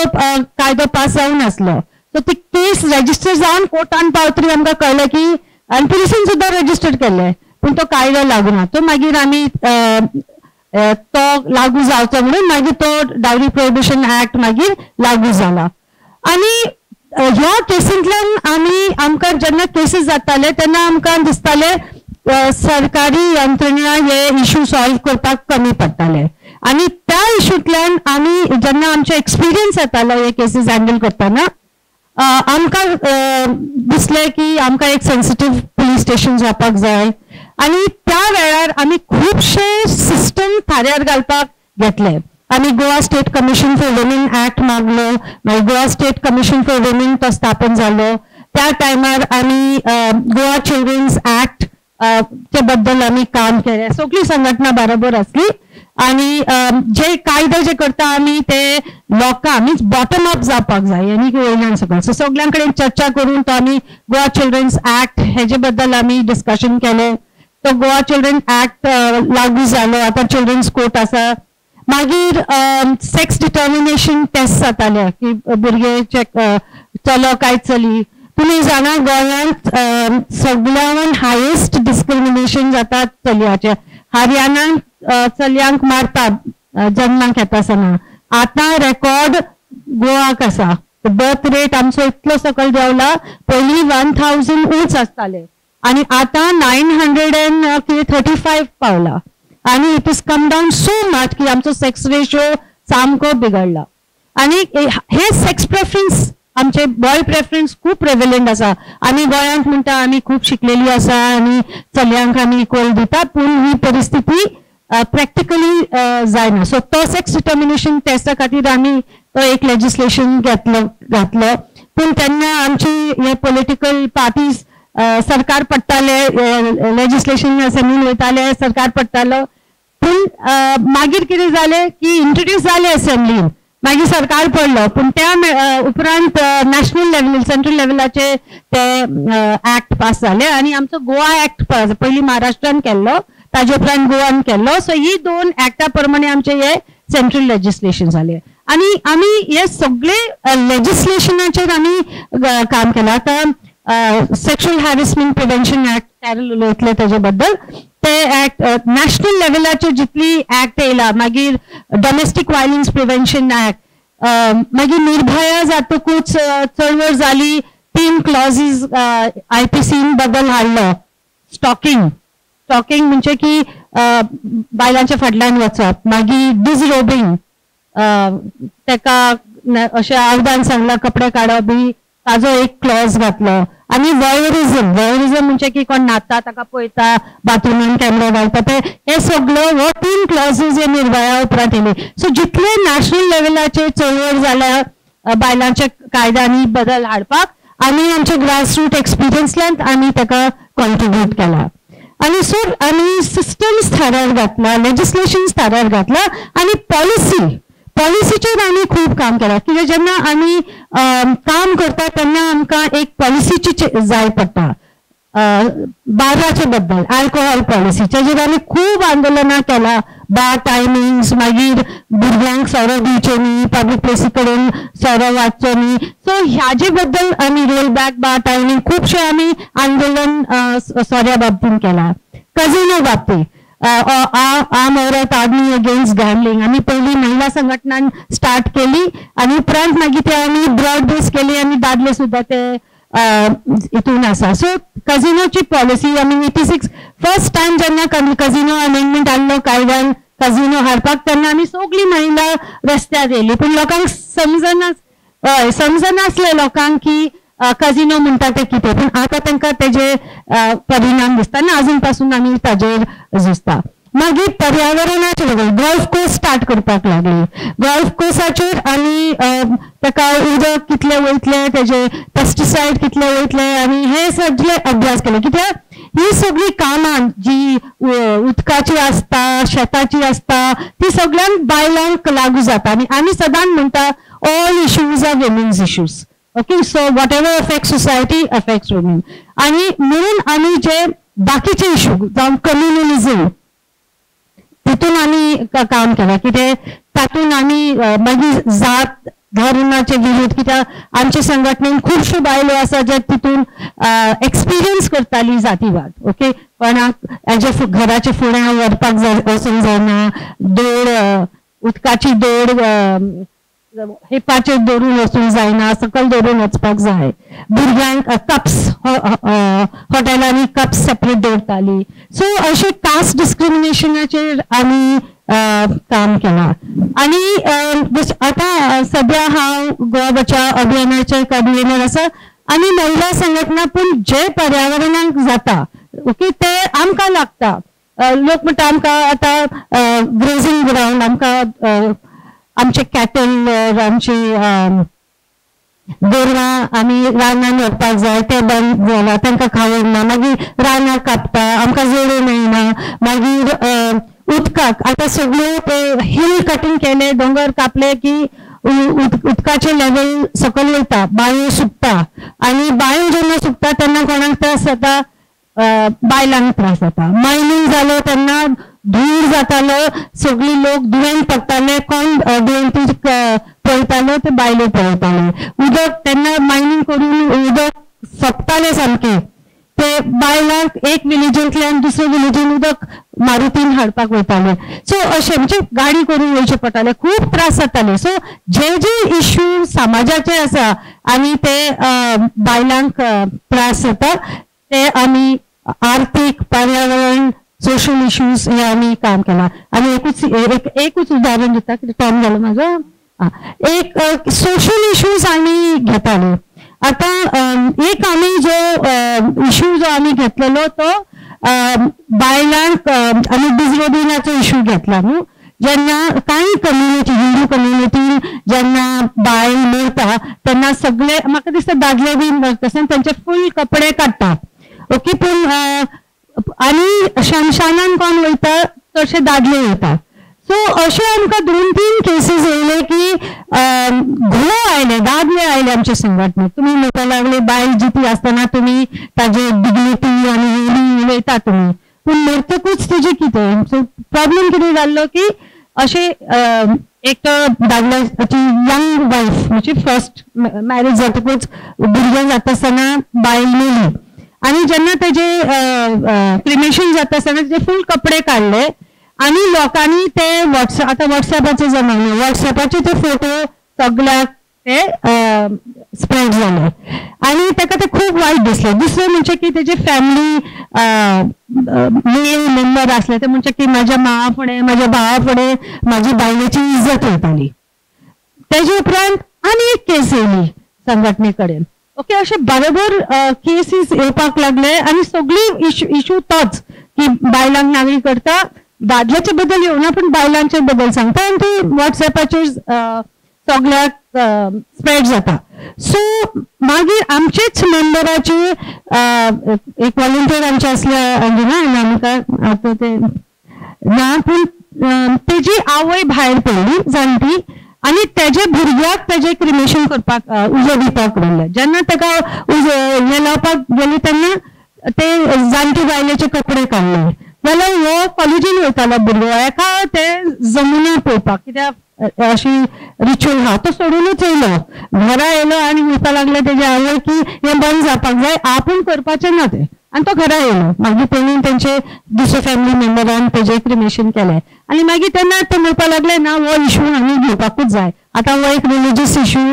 कायदो पास जावन आसलो. सो ती केस रजिस्टर जावन कोर्टान पावतरी आमकां कळ्ळें की, आनी पुलिसान सुद्दां रजिस्टर केल्लें, पूण तो कायदो लागू ना. तो मागीर आमी तो लागू जावचो म्हणून मागीर तो डावरी प्रोहिबिशन ऍक्ट मागीर लागू जाला. आनी ह्या केसींतल्यान आमी आमकां जेन्ना केसीस जाताले तेन्ना आमकां दिसताले सरकारी यंत्रणा हे इशू सॉल्व करपाक कमी पडटाले. आनी त्या इशूंतल्यान आमी जेन्ना आमचो एक्सपिरियन्स येतालो हे केसीस हँडल करतना आमकां दिसलें की आमकां एक सेन्सिटीव पुलीस स्टेशन जावपाक जाय. आनी त्या वेळार आमी खुबशे सिस्टम थाऱ्यार घालपाक घेतले. आमी Goa state commission for women act मागलो, मागीर Goa state commission for women तो स्थापन जालो. त्या टायमार आमी गोवा चिल्ड्रन्स ऍक्ट ते बद्दल आमी काम केलें, सगळी संघटना बरोबर आसली. आनी जे कायदे जे करता आमी ते लोकां मीन्स बॉटम अप जावपाक जाय आनी वयल्यान सगळें. सो सगळ्यां कडेन चर्चा करून तो आमी गोवा चिल्ड्रन्स ऍक्ट हेजे बद्दल आमी डिस्कशन केलें. तो गोवा चिल्ड्रन ऍक्ट लागू जालो, आतां चिल्ड्रन्स कोर्ट आसा. मागीर सेक्स डिटर्मिनेशन टेस्ट जाताले की भुरगे चलो काय चली. तुमी जाणा गोंयांत सगळ्यान हायेस्ट डिस्क्रिमिनेशन जाता चलयाचें. हरियाणांत चलयांक मारतात जन्माक येता आसतना, आतां रेकॉर्ड गोवाक आसा. बर्थ रेट आमचो इतलो सकयल देंवला, पयलीं 1000 उंच आसताले आनी आतां 935 पावला. आनी it is come down so much की आमचो सेक्स रेशियो सामको बिगडला. आनी हे सेक्स प्रेफरन्स आमचे बॉय प्रेफरन्स खूब प्रेवलंट आसा. आमी गोंयांत म्हणटा आमी खूब शिकलेली आसा आनी चलयांक आमी इक्वल दिता, पूण ही परिस्थिती प्रॅक्टिकली जायना. सो तो सेक्स डिटर्मिनेशन टेस्टा खातीर आमी तो एक लेजिस्लेशन घातलो. पूण तेन्ना आमची हे पॉलिटिकल पार्टीज सरकार पडटाले, लेजिस्लेशन असेंब्लीन वयताले, सरकार पडटालो. पूण मागीर कितें जालें की इंट्रोड्यूस जालें असेंब्लीन, मागीर सरकार पडलो. पूण त्या उपरांत नॅशनल लेवल सेंट्रल लेवलाचे ते ऍक्ट पास जाले आनी आमचो गोवा ऍक्ट पयलीं महाराष्ट्रान केल्लो, ताजे उपरांत गोवान केल्लो. सो ही दोन ऍक्टा प्रमाणे आमचे हे सेंट्रल लेजिस्लेशन जाले आनी आमी हे सगळे लेजिस्लेशनाचेर आमी काम केलां. आतां sexual harassment prevention act Carol उलयतले तेजे बद्दल, ते ऍक्ट नॅशनल लेवलाचेर जितली ऍक्ट येयला, मागीर डोमेस्टीक वायलन्स प्रिव्हेन्शन ऍक्ट, मागीर निर्भया जातकूच चळवळ जाली, 3 क्लॉजीज आयपीसीन बदल हाडलो. स्टॉकिंग, स्टॉकिंग म्हणजे की बायलांच्या फाटल्यान वचप, मागीर डिसरोबिंग, तेका अशें आवदान सांगलां कपडे काडप बी, ताजो एक क्लॉज घातलो. आनी वॉयरिझम, वॉयरिझम म्हणजे की कोण न्हाता ताका पळयता, बाथरुमान कॅमेरा घालता, ते हे सगळो हो 3 क्लॉजीज हे निर्भया उपरांत येयले. सो जितले नॅशनल लेवलाचेर चळवळ जाल्या बायलांच्या कायद्यांनी बदल हाडपाक, आमी आमच्या ग्रासरूट एक्सपिरियन्सल्यान आमी ताका कॉन्ट्रिब्यूट केला. आनी सो आमी सिस्टम्स थारार घातला, लेजिस्लेशन्स थारार घातला आनी पॉलिसीचेर आमी खूब काम केलां. कित्याक जेन्ना आमी काम करता तेन्ना आमकां एक पॉलिसीची जाय पडटा. बाराचे बद्दल अल्कोहोल पॉलिसी तेजेर आमी खूब आंदोलनां केलां. बार टायमिंग्स, मागीर भुरग्यांक सोरो दिवचे न्ही, पब्लीक प्लेसी कडेन सोरो वाचचो न्ही. सो ह्याजे बद्दल आमी रोल बॅक बार टायमींग खुबशे आमी आंदोलन सोऱ्या बाबतीन केलां. कझिनो बाबतीत आम औरत आदमी अगेन्स्ट गॅमलिंग आमी पयली महिला संघटनान स्टार्ट केली आनी उपरांत मागीर ते आमी ब्रॉड बेस केली आनी दादले सुद्दां ते हितून आसा. सो कझिनोची पॉलिसी आमी 86 फर्स्ट टायम जेन्ना कझिनो अमेंडमेंट हाडलो कायद्यान कझिनो हाडपाक तेन्ना आमी सगळी महिला रस्त्यार येयली. पूण लोकांक समजना, हय समजनासलें लोकांक की कझिनो म्हणटा तें कितें, पूण आतां तांकां तेजे परिणाम दिसता आनी आजून पासून आमी ताजेर झुजता. मागीर पर्यावरणाचेर गोल्फ कोर्स स्टार्ट करपाक लागली. गोल्फ कोर्साचेर आमी ताका उदक कितलें वयतलें, तेजे पेस्टिसायड कितले वयतले आनी हे सगळे अभ्यास केले. कित्याक ही सगळी कामां जी उदकाची आसता, शेताची आसता, ती सगळ्यांक बायलांक लागू जाता. आनी आमी सदांच म्हणटा all issues are women's issues. Okay, so whatever affect society affects women. आनी म्हणून आमी जे बाकीचे इशू जावं कम्युनलिझम तितून आमी काम केलां. कितें तातूंत आमी मागीर जात धर्माचे विरुद्ध, कित्याक आमचे संघटनेन खुबश्यो बायलो आसा जे तितून एक्सपिरियन्स करताली जातीवाद. ओके, कोणाक हेजे घराचे फुडें व्हरपाक वचूंक जायना, दोड उदकाची दोड हेपाचेर दवरून वचूंक जायना, सकयल दवरून वचपाक जाय. भुरग्यांक कप्स हॉटेलांनी कप्स सेपरेट दवरताली. सो अशें कास्ट डिस्क्रिमिनेशनाचेर आमी काम केलां. आनी आतां सद्या हांव गोवा बचाव अभियानाचें कन्वेनर आसा आनी महिला संघटना. पूण जे पर्यावरणाक जाता ओके ते आमकां लागता. लोक म्हणटा आमकां आतां ग्रेजींग ग्रावंड, आमकां आमचे कॅटल, आमची गोरवां आमी रानान व्हरपाक जाय, ते बंद जाला, तांकां खावड ना, मागीर रानां कापता, आमकां जोड्यो मेळना. मागीर उदकाक आतां सगळ्यो ते हिल कटींग केले, दोंगर कापले की उदकाचें लेवल सकयल वयता, बांयो सुकता. आनी बांयो जेन्ना सुकता तेन्ना कोणाक त्रास जाता, बायलांक त्रास जाता. मायनींग जालो तेन्ना धूर जातालो, सगळी लोक दुयेंत पडटाले, कोण दुयेंती पळयतालो ते बायलो पळयताले. उदक तेन्ना मायनींग करून उदक सोंपतालें सामकें, ते बायलांक एक विलेजींतल्यान दुसरे विलेजीन उदक मारुतीन हाडपाक वयताले. सो अशें म्हणजे गाडी करून वयचें पडटालें, खूब त्रास जाताले. सो जे जे इश्यू समाजाचे आसा आनी ते बायलांक त्रास जाता ते आमी आर्थीक, पर्यावरण, सोशल इश्यूज हे आमी काम केलां. आनी एकूच उदाहरण दिता, कितें टायम जालो म्हाजो. एक सोशल इश्यूज आमी घेताले. आतां एक आमी जो इश्यू जो आमी घेतलेलो तो बायलांक आमी बिजरोबिनाचो इश्यू घेतला न्हू. जेन्ना कांय कम्युनिटी, हिंदू कम्युनिटी जेन्ना बायल मरता तेन्ना सगळे म्हाका दिसता दादले बी मरता आसतना तेंचे फूल कपडे काडटा. ओके, पूण आनी शमशानान कोण वयता, चडशे दादले वयता. सो अशें आमकां 2-3 केसीस येयले की घोव आयले, दादले आयले आमच्या संघटनेक. तुमी म्हणपाक लागले बायल जिती आसतना तुमी ताजे डिग्निटी आनी उलयता तुमी, पूण मरतकूच तुजें कितें. सो प्रॉब्लेम कितें जाल्लो की अशें एक दादल्याची यंग वायफ म्हणजे फर्स्ट मॅरेज जातकूच भुरगें जाता आसतना बायल मेली आनी जेन्ना तेजे क्रिमेशन जाता आसतना तेजे फूल कपडे काडले आनी लोकांनी ते वॉट्सएप, आतां वॉट्सएपाचो जमानो, वॉट्सएपाचे ते फोटो सगळ्याक ते स्प्रेड जाले आनी ताका ते खूब वायट दिसलें. दुसरें म्हणजे की तेजे फॅमिली मेल मेंबर आसले ते म्हणजे की म्हाज्या मावा फुडें, म्हाज्या भावा फुडें म्हाजी बायलेची इज्जत वयताली. तेजे उपरांत आनी एक केस येयली संघटने कडेन. ओके, अशे बरोबर केसीस येवपाक लागले आनी सगळी इश्यू तोच की बायलांक नागरी करता, दादल्याचे बद्दल येवना पूण बायलांचे बद्दल सांगता आनी ती वॉट्सएपाचेर सगळ्याक स्प्रेड जाता. सो मागीर आमचेच मेंबराचे एक वॉलंटियर आमचे आसले अंजना, आनी आमकां आतां ते ना, पूण तेजी आवय भायर पडली जाणटी आनी तेजे भुरग्याक तेजे क्रिमेशन करपाक उजो दिवपाक व्हरलें. जेन्ना ताका उजो हें लावपाक गेली तेन्ना ते जाणटी बायलेचे कपडे काडले जाल्यार हो कॉलेजीन वयतालो भुरगो, एका ते जमुना पळोवपाक कित्याक अशी रिच्युअल आहा, तो सोडूनच येयलो घरा येयलो आनी म्हणपाक लागले तेजे आवय की हें बंद जावपाक जाय, आपूण करपाचें ना तें, आनी तो घरा येयलो. मागीर तेणी तेंचे दुसरे फॅमिली मेंबरान तेजें क्रिमेशन केलें आनी मागीर तेन्ना ते म्हणपाक लागले ना हो इशू आमी घेवपाकूच जाय. आतां हो एक रिलिजियस इशू,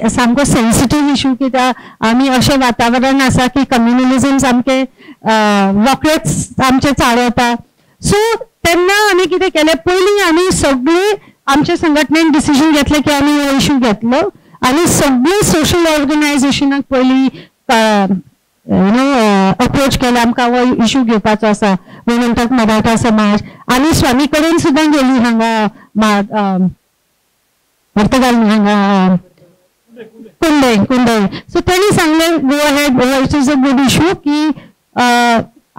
सामको सेन्सिटीव इशू, कित्याक आमी अशें वातावरण आसा की कम्युनलिझम सामकें रोखडेच आमचें चाळ येता. सो तेन्ना आमी कितें केलें, पयलीं आमी सगळीं आमच्या संघटनेन डिसिजन घेतलें की आमी हो इशू घेतलो आनी सगळीं सोशल ऑर्गनायझेशनाक पयलीं you know approach केला, आमकां हो इशू घेवपाचो आसा. म्हणटात मराठा समाज आनी स्वामी कडेन सुद्दां गेली हांगा पुर्तगाल हांगा कुंडय कुंडय. सो तेणी सांगलें go ahead, it is a good issue की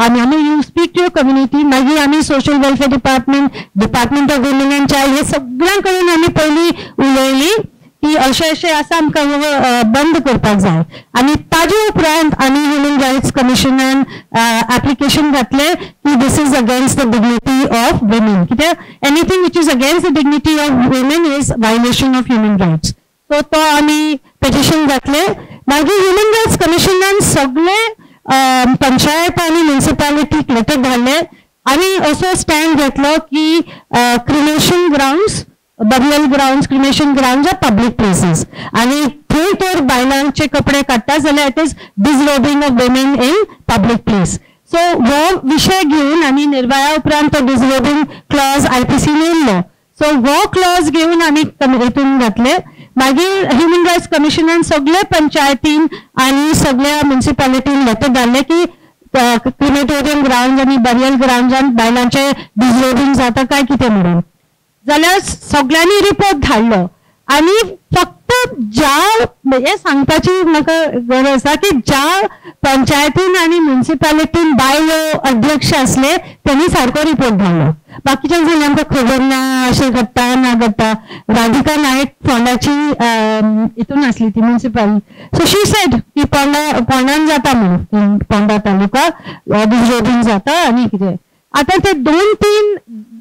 आमी आमी you speak to your community. मागीर आमी social welfare department, department of women and child हे सगळ्यां कडेन आमी पयलीं उलयली की अशें अशें आसा, आमकां बंद करपाक जाय. आनी ताजे उपरांत आमी ह्युमन रायट्स कमिशनान एप्लिकेशन घातलें की this is against the dignity of women, कित्याक anything which is against the dignity of women is violation of human rights. So तो आमी पेटिशन घातलें. मागीर ह्युमन रायट्स कमिशनान सगळे पंचायत आनी म्युनिसिपालिटीक लेटर धाडले आनी असो स्टँड घेतलो की cremation grounds, burial ground, cremation ground are public places आनी थंय तर बायलांचे कपडे काडटा जाल्यार it is disrobing of women in public place. So हो विशय घेवन आनी निर्भया उपरांत तो डिसरोबिंग क्लॉज आयपीसीन येयल्लो. सो हो क्लॉज घेवन आमी हितून घातले. मागीर ह्युमन रायट्स कमिशनान सगळे पंचायतीन आनी सगळ्या म्युनिसिपालिटीन लेटर धाडले की क्रिमेटोरियम ग्रावंड आनी बरियल ग्रावंडान बायलांचे डिसरोबिंग जाता काय कितें म्हणून, जाल्यार सगळ्यांनी रिपोर्ट धाडलो. आनी फक्त ज्या हें सांगपाची म्हाका गरज आसा की ज्या पंचायतीन आनी म्युनिसिपालिटीन बायलो अध्यक्ष आसले तेणी सारको रिपोर्ट धाडलो, बाकीच्या जाल्यार आमकां खबर ना अशें घडटा ना घडटा. राधिका नायक फोंडाची हितून आसली ती म्युनिसिपालिटी, सो she said की पोंडा पोंडान जाता म्हणून, पोंडा तालुका डिसरोबिंग जाता आनी कितें. आतां ते 2-3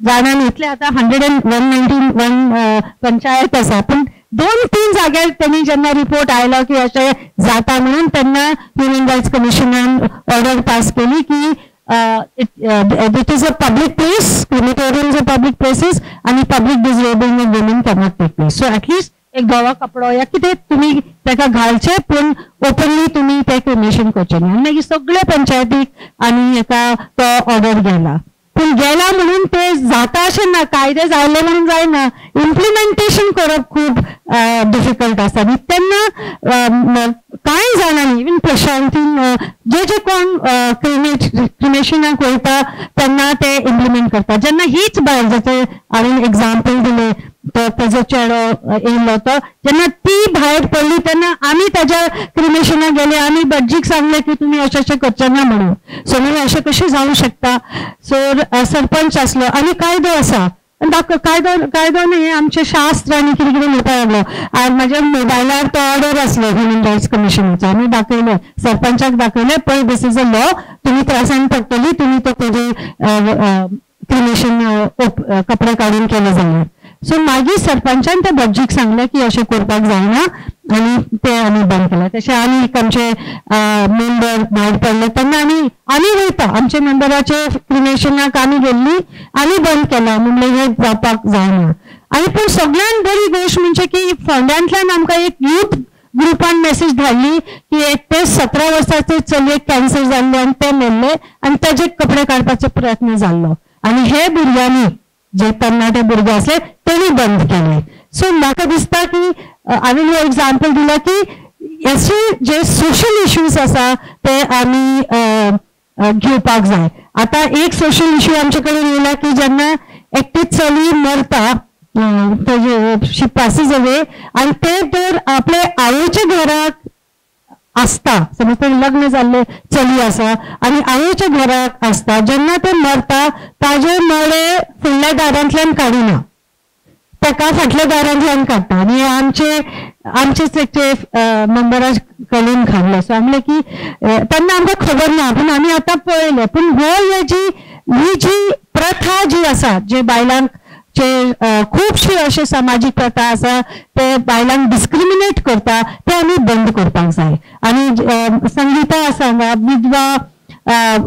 जाणांनी इतले आतां 191 पंचायत आसा, पूण 2-3 जाग्यार तेणी जेन्ना रिपोर्ट आयलो की अशें जाता म्हणून तेन्ना ह्युमन रायट्स कमिशनान ऑर्डर पास केली की it is a public place, crematoriums are public places आनी public disrobing of women cannot take place. So at least एक धवो कपडो या कितें तुमी ताका घालचें पूण ओपनली तुमी तें क्रिमेशन करचें न्ही. आनी मागीर सगळे पंचायतीक आनी हेका तो ऑर्डर गेला, पूण गेला म्हणून ते जाता अशें ना, कायदे जाले म्हणून जायना, इम्प्लिमेंटेशन करप खूब डिफिकल्ट आसा. आनी तेन्ना कांय जाणांनी इवन प्रशांतीन जे जे कोण क्रिमेशनाक वयता तेन्ना ते इम्प्लिमेंट करता. जेन्ना हीच बायल जशें हांवें एग्जाम्पल दिलें तो तेजो चेडो येयल्लो तो जेन्ना ती भायर पडली तेन्ना आमी ताज्या क्रिमेशनाक गेले, आमी भटजीक सांगलें की तुमी अशें अशें करचें ना म्हणून. सो मागीर अशें कशें जावंक शकता. सो सरपंच आसलो आनी कायदो आसा, कायदो कायदो न्ही आमचें शास्त्र आनी कितें कितें म्हणपाक लागलो. आनी म्हाज्या मोबायलार तो ऑर्डर आसलो ह्युमन रायट्स कमिशनाचो, आमी दाखयलें सरपंचाक दाखयलें, पळय this is a law, तुमी त्रासान पडटली तुमी तो तेजे क्रिमेशन कपडे काडून केले जाल्यार. सो मागीर सरपंचान त्या भटजीक सांगलें की अशें करपाक जायना आनी ते आमी बंद केलें. तशें आनी एक आमचे मेंबर भायर पडले तेन्ना आमी आमी वयता आमच्या मेंबराचे क्रिमेशनाक आमी गेल्ली आमी बंद केलां, म्हणलें हें जावपाक जायना. आनी पूण सगळ्यान बरी गोश्ट म्हणजे की फोंड्यांतल्यान आमकां एक यूथ ग्रुपान मेसेज धाडली की एक ते 17 वर्साचे चलयेक कॅन्सर जाल्लें आनी ते मेल्ले आनी ताजे कपडे काडपाचो प्रयत्न जाल्लो आनी हे भुरग्यांनी जे तरणाटे भुरगे आसले तेणी बंद केले. सो म्हाका दिसता की हांवें हो एग्जाम्पल दिला की अशे जे सोशल इश्यूज आसा ते आमी घेवपाक जाय. आतां एक सोशल इश्यू आमचे कडेन येयला की जेन्ना एकटीच चली मरता तेजे शी पासीज अवे आनी ते तर आपले आवयच्या घराक आसता, समज तें लग्न जाल्लें चली आसा आनी आवयच्या घराक आसता, जेन्ना तें मरता ताजें मडें फुडल्या दारांतल्यान काडिना, ताका फाटल्या दारांतल्यान काडटा. आनी आमचे आमचेच एकटे मेंबरा कडल्यान खाल्लो. सो आमलें की तेन्ना आमकां खबर ना, पूण आमी आतां पळयलें. पूण हो ही जी प्रथा जी आसा, जे बायलांक जे खुबशी अशे समाजीक प्रथा आसा ते बायलांक डिस्क्रिमिनेट करता, ते आमी बंद करपाक जाय. आनी संगीता आसा हांगा, विधवा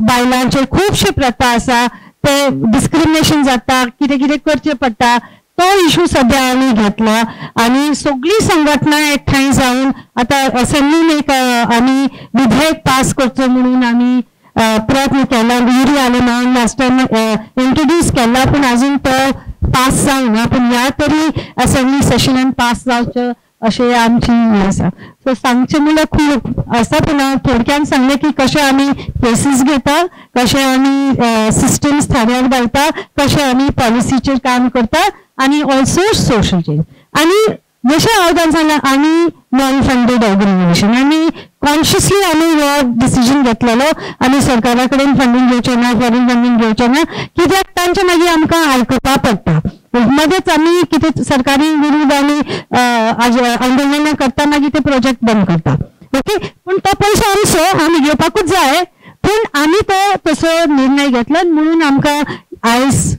बायलांचेर खुबशे प्रथा आसा, ते डिस्क्रिमिनेशन जाता, कितें कितें करचें पडटा, तो इशू सद्या आमी घेतला. आनी सगळीं संघटना एकठांय जावन आतां असेंब्लीन एक आमी विधेयक पास करचो म्हणून आमी प्रयत्न केला. युरी आलेमांवान लास्ट टायम इंट्रोड्यूस केला, पूण आजून तो पास जावना, पूण ह्या तरी असेंब्ली सेशनान पास जावचो अशें आमची हें आसा. सो सांगचें म्हणल्यार खूब आसा, पूण हांव थोडक्यान सांगलें की कशें आमी केसीस घेता, कशें आमी सिस्टम्स थाऱ्यार घालता, कशें आमी पॉलिसीचेर काम करता, आनी ऑल्सो सोशल चेंज. आनी जशें हांव तांकां सांगलां, आमी नॉन फंडेड ऑर्गनायजेशन, आनी कॉन्शियसली आमी हो डिसिजन घेतलेलो, आमी सरकारा कडेन फंडींग घेवचें ना, फॉरेन फंडींग घेवचें ना, कित्याक तांचे मागीर आमकां आयकुपा पडटा. मदेंच आमी कितें सरकारी विरुद्ध आमी आंदोलनां करता, मागीर ते प्रोजेक्ट बंद करता. ओके, पूण तो पयसो आमचो, आमी घेवपाकूच जाय, पूण आमी तो तसो निर्णय घेतलो म्हणून आमकां आयज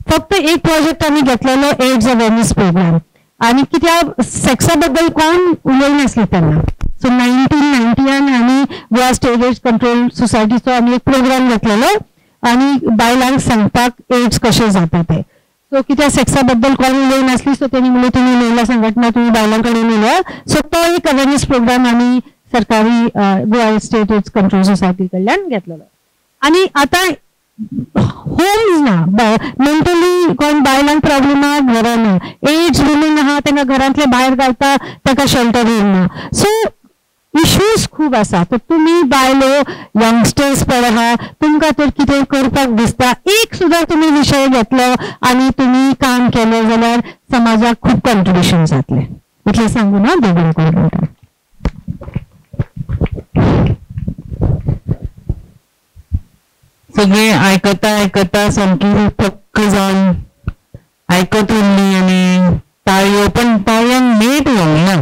फक्त एक प्रोजेक्ट आमी घेतलेलो, एड्स अवेरनेस प्रोग्राम. आनी कित्याक सेक्सा बद्दल कोण उलयनासले तेन्ना. सो 1990 आमी गोवा स्टेट एड्स कंट्रोल सोसायटीचो आमी एक प्रोग्राम घेतलेलो आनी बायलांक सांगपाक एड्स कशें जाता तें. सो कित्याक सेक्सा बद्दल कोण उलयनासली, सो तेणी म्हणलें तुमी महिला संघटना, तुमी बायलां कडेन उलया. सो तो एक अवेरनेस प्रोग्राम आमी सरकारी Goa state AIDS control society कडल्यान घेतलेलो. आनी आतां होम्स ना, मेंटली कोण बायलांक प्रॉब्लेम आहा घरा ना, एड्स वुमेन आहा तांकां घरांतले भायर घालता, ताका शेल्टर ना. सो इश्यूज खूब आसा. तर तुमी बायलो यंगस्टर्स पळय आहा, तुमकां तर कितें करपाक दिसता, एक सुद्दां तुमी विशय घेतलो आनी तुमी काम केलें जाल्यार समाजाक खूब कॉन्ट्रिब्युशन जातलें. इतलें सांगून हांव बेगीन करूं म्हणटा. सगळीं आयकता आयकता सामकी थक्क जावन आयकत उरली आनी ताळयो, पण ताळयांक नेट येवंक ना,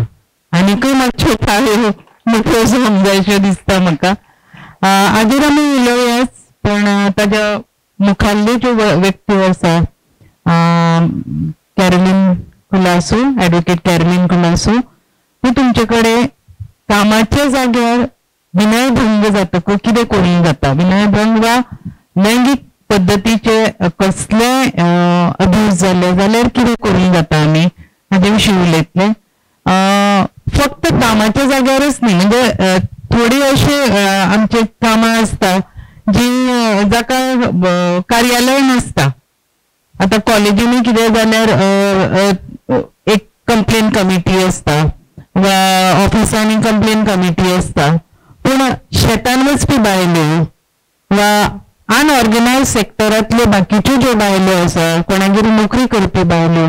आनीकय मातश्यो ताळयो मोठ्यो जावंक जाय अश्यो दिसता म्हाका. आगीर आमी उलोवयाच, पण ताज्या मुखाल्ल्यो ज्यो व्यक्ती आसा, कॅरोलीन कुलासू, एडवोकेट कॅरोलीन कुलासू, ती तुमचे कडेन कामाच्या जाग्यार विनयभंग जातकूच कितें करूंक जाता, विनयभंग वा लैंगीक पद्दतीचे कसले अब्यूज जाले जाल्यार कितें करूंक जाता आमी हाजे विशीं उलयतले. फक्त कामाच्या जाग्यारच न्ही, म्हणजे थोडी अशी आमची कामां आसता जी जाका कार्यालय नासता. आतां कॉलेजींनी कितें जाल्यार एक कंप्लेन कमिटी आसता वा ऑफिसांनी कंप्लेन कमिटी आसता, पूण शेतान वचपी बायलो वा अनऑर्गनायज सेक्टरांतल्यो बाकीच्यो ज्यो बायलो आसा, कोणागेर नोकरी करपी बायलो,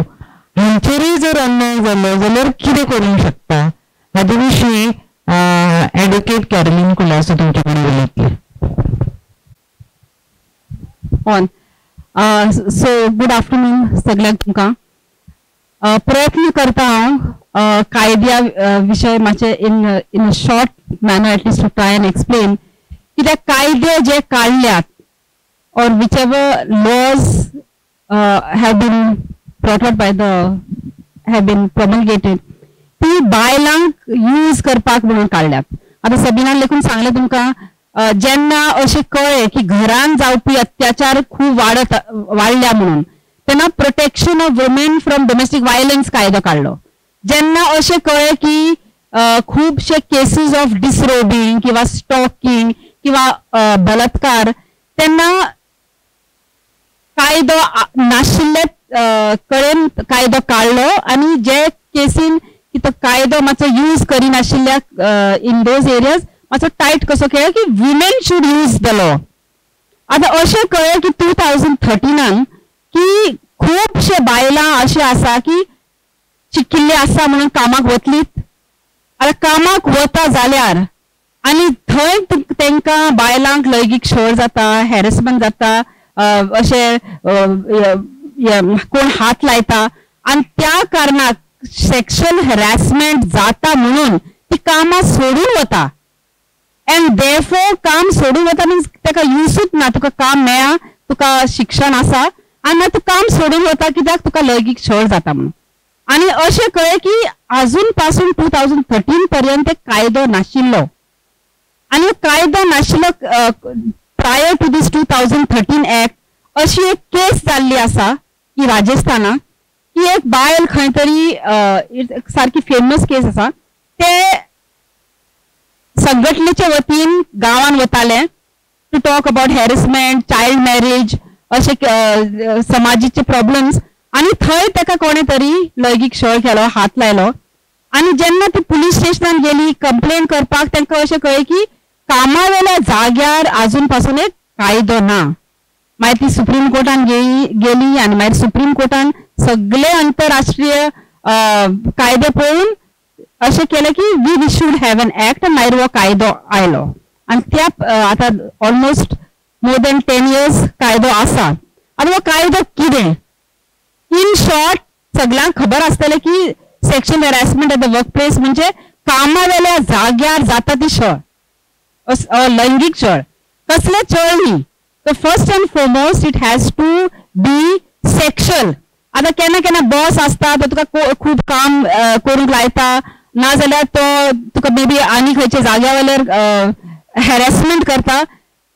हांचेरूय जर अन्याय जालो जाल्यार कितें करूंक शकता हाजे विशीं एडवोकेट कॅरोलीन कुलासो तुमचे कडेन उलयतली. ऑन सो गुड आफ्टरनून सगळ्यांक. तुमकां प्रयत्न करता हांव कायद्या विशय मातशें in a short manner at least to try and explain. कित्याक कायदे जे काडल्यात or whichever laws have been brought out by the have been promulgated ती बायलांक यूज करपाक म्हणून काडल्यात. आतां सबिनान लेखून सांगलें तुमकां, जेन्ना अशें कळ्ळें की घरान जावपी अत्याचार खूब वाडल्या म्हणून, तेन्ना protection of women from domestic violence कायदो काडलो. जेन्ना अशें कळ्ळें की खुबशे केसीस ऑफ डिसरोबिंग किंवा स्टॉकिंग किंवा बलात्कार, तेन्ना कायदो नाशिल्ले कडेन कायदो काडलो आनी जे केसीन की तो कायदो मातसो यूज करिनाशिल्ल्या इन those areas मातसो टायट कसो केलो की women should use the law. आतां अशें कळ्ळें की 2013 की खुबशे बायलां अशें आसा की शिकिल्ले आसा म्हणून कामाक वतलीत, आतां कामाक वता जाल्यार आनी थंय तांकां बायलांक लैंगीक छळ जाता, हॅरेसमेंट जाता, अशें कोण हात लायता आनी त्या कारणाक सेक्शुअल हॅरेसमेंट जाता म्हणून ती कामां सोडून वता. एंड देरफोर काम सोडून वता मिन्स ताका युसूच ना, तुका काम मेळ्ळा, तुका शिक्षण आसा आनी मागीर तूं काम सोडून वता कित्याक तुका लैंगीक छळ जाता म्हणून. आनी अशें कळ्ळें की आजून पासून 2013 पर्यंत कायदो नाशिल्लो आनी कायदो नाशिल्लो प्रायर टू दीस 2013 एक्ट अशी एक केस जाल्ली आसा की राजस्थानाक की एक बायल खंय तरी सारकी फेमस केस आसा, ते संघटनेच्या वतीन गांवान वताले to talk about harassment, child marriage अशे समाजीचे प्रॉब्लम्स आनी थंय ताका कोणे तरी लैंगीक छळ केलो, हात लायलो. आनी जेन्ना ती पुलीस स्टेशनान गेली कंप्लेन करपाक तांकां अशें कळ्ळें की कामावेल्या जाग्यार आजून पासून एक कायदो ना. मागीर ती सुप्रीम कोर्टान गेली आनी मागीर सुप्रीम कोर्टान सगळे आंतरराष्ट्रीय कायदे पळोवन अशें केलें की we should have an act. मागीर हो कायदो आयलो आनी त्या आतां ऑलमोस्ट मोर देन 10 इयर्स कायदो आसा. आनी हो कायदो कितें इन शॉर्ट सगळ्यांक खबर आसतलें की sexual harassment at the work place म्हणजे कामावेल्या जाग्यार जाता ती छळ, लैंगीक छळ, कसले छळ न्ही. So first and foremost it has to be sexual. आतां केन्ना केन्ना बॉस आसता तो तुका खूब काम करूंक लायता, ना जाल्यार तो तुका मे बी आनी खंयच्या जाग्या वयल्यार हॅरेसमेंट करता,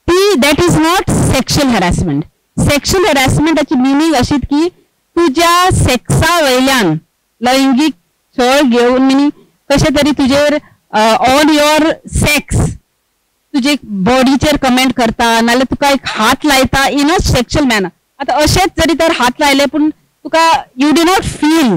ती that is not sexual harassment. Sexual हॅरेसमेंटाची meaning अशीच की तुज्या सेक्सा वयल्यान लैंगीक छळ घेवन मिनींग कशें तरी तुजेर ऑन your sex तुजे बॉडीचेर कमेंट करता, नाल्यार तुका एक हात लायता इन अ सेक्शुअल मॅनर. आतां अशेंच जरी तर हात लायले पूण तुका you D not feel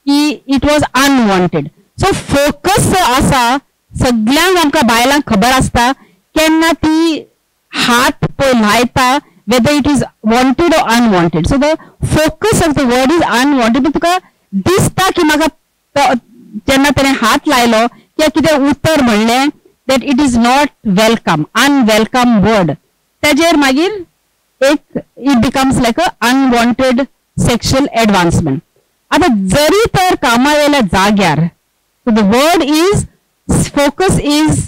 की it was unwanted. So focus आसा सगळ्यांक आमकां बायलांक खबर आसता केन्ना ती हात पळय लायता, whether it is wanted or unwanted. So the focus of the word is unwanted. पण तुका दिसता की म्हाका जेन्ना तेणें हात लायलो किंवा कितें उतर म्हणलें that it is not welcome, unwelcome word, ताजेर मागीर एक it becomes like a unwanted sexual advancement. आतां जरी तर कामा वयल्या जाग्यार so the word is focus is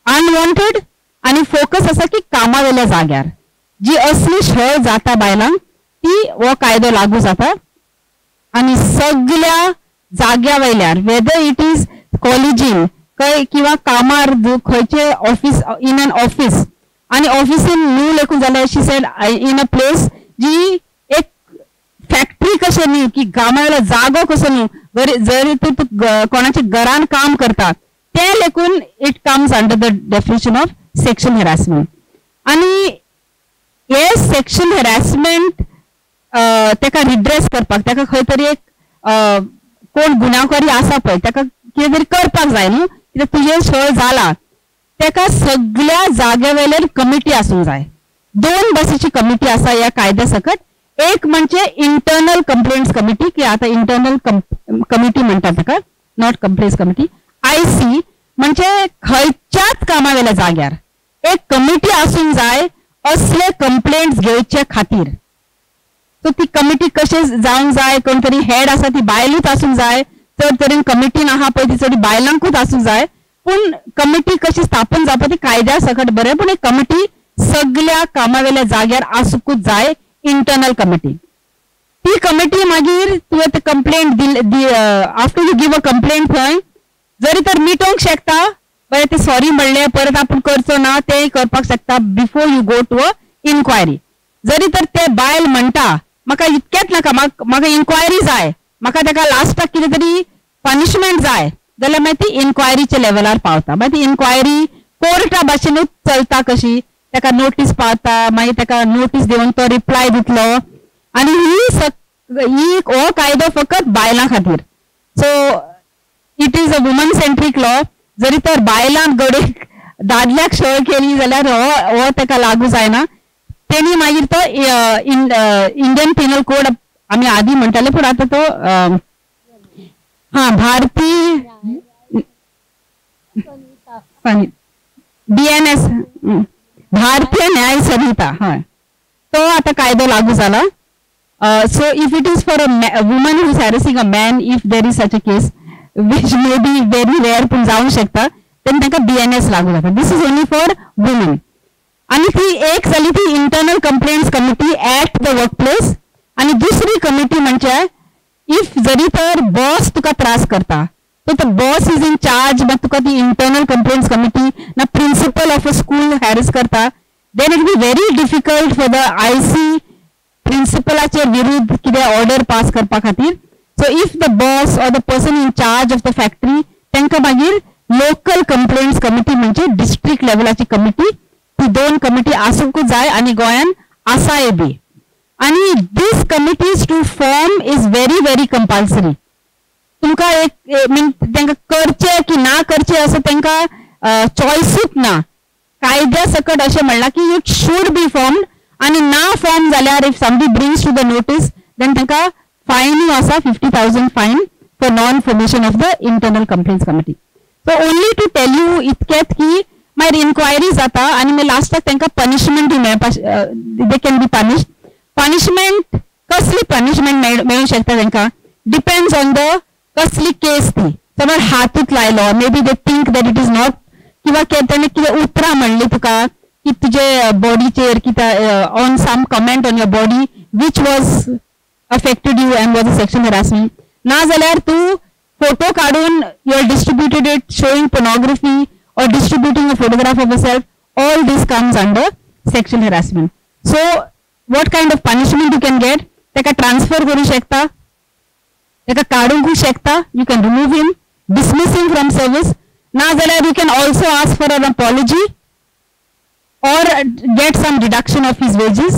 unwanted आनी फोकस आसा की कामा वयल्या जाग्यार जी असली छळ जाता बायलांक ती हो कायदो लागू जाता. आनी सगळ्या जाग्या वयल्यार वेदर it is कॉलेजीन किंवा कामार खंयचे ऑफिस इन एन ऑफिस आनी ऑफिसीन न्हू लेखून जाल्यार she said in a place जी एक फॅक्टरी कशें न्ही की कामा वयलो जागो कसो न्हू, जरी तूं कोणाच्या घरान काम करता तें लेखून it comes under the definition of sexual harassment. आनी हे सेक्शुअल हॅरेसमेंट ताका रिड्रेस करपाक ताका खंय तरी एक कोण गुन्यांवकारी आसा पळय ताका कितें तरी करपाक जाय न्हू, कित्याक तुजें छळ जाला ताका सगळ्या जाग्या वयल्यान कमिटी आसूंक जाय. 2 बसीची कमिटी आसा ह्या कायद्या सकट. एक म्हणजे इंटरनल कंप्लेंट्स कमिटी की आतां इंटरनल कमिटी म्हणटा ताका, not complaints committee, IC म्हणजे खंयच्याच कामा वयल्या जाग्यार एक कमिटी आसूंक जाय असले कंप्लेंट्स घेवचे खातीर. सो ती कमिटी कशें जावंक जाय, कोण तरी हेड आसा ती बायलूच आसूंक जाय, चड तरेन कमिटीन आहा पळय ती चड बायलांकूच आसूंक जाय, पूण कमिटी कशी स्थापन जावपा ती कायद्या सकट बरें, पूण एक कमिटी सगळ्या कामा वयल्या जाग्यार आसूंकूच जाय, इंटरनल कमिटी. ती कमिटी मागीर तुवें ते complaint after you give a complaint थंय जरी तर मिटोवंक शकता, बरें ते सॉरी म्हणलें परत आपूण करचो ना तेंय करपाक शकता before you go to a inquiry. जरी तर ते बायल म्हणटा म्हाका इतकेंच नाका, म्हाका इन्क्वायरी जाय, म्हाका ताका लास्टाक कितें तरी पनिशमेंट जाय, जाल्यार मागीर ती इन्क्वायरीच्या लेवलार पावता. मागीर ती इन्क्वायरी कोर्टा भाशेनूच चलता कशी, ताका नोटीस पावता, मागीर ताका नोटीस दिवन तो रिप्लाय दितलो. आनी ही हो कायदो फकत बायलां खातीर. So it is a woman centric law. जरी तर बायलांक गडेक दादल्याक छळ केली जाल्यार हो ताका लागू जायना. तेणी मागीर तो इंडियन पिनल कोड आमी आदी म्हणटाले, पूण आतां तो हा भारतीय BNS Bharatiya Nyaya Sanhita हय तो आतां कायदो लागू जाला. So if it is for a woman who is harassing a man, if there is such a case which may be very rare पूण जावंक शकता, तेन्ना तांकां BNS लागू जाता. This is only for women. आनी ती एक जाली ती internal complaints committee at the work place. आनी दुसरी कमिटी म्हणजे if जरी तर बॉस तुका त्रास करता तो the boss is in charge, मागीर तुका ती इंटरनल कंप्लेंट्स कमिटी ना principal of a school harass करता, then it be very difficult for the IC प्रिंसिपलाचे विरुद्ध कितें ऑर्डर पास करपा खातीर. So if the boss or the person in charge of the factory तांकां मागीर लोकल कंप्लेंट्स कमिटी म्हणजे district लेवलाची committee, ती दोन कमिटी आसूंकूच जाय आनी गोंयान आसाय बी. आनी these committees to form is very very compulsory. तुमकां एक मीन तांकां करचें की ना करचें असो तांकां चॉयसूच ना. कायद्या सकट अशें म्हणलां की it should be formed आनी ना फॉर्म जाल्यार if somebody brings to the notice then तांकां फायनूय आसा 50,000 fine for non formation of the internal complaints committee. So only to tell you इतकेंच की मागीर इन्क्वायरी जाता आनी मागीर लास्टाक तांकां पनिशमेंटूय मेळपा, they can be punished. Punishment कसली पनिशमेंट मेळूंक शकता तांकां डिपेंड्स ऑन the कसली केस ती. समज हातूच लायलो, may be they think that it is not, किंवा ताणें कितें उतरां म्हणली तुका की तुजे बॉडीचेर कितें on some comment on your body which was affected you and was a sexual harassment. ना जाल्यार तूं फोटो काडून you are distributed it showing pornography or distributing a photograph of yourself, all this comes under sexual harassment. So what kind of punishment you can get? ताका transfer करूं शकता, ताका काडूंकूय शकता, you can remove him, dismiss him from service. ना जाल्यार you can also ask for an apology or get some deduction of his wages.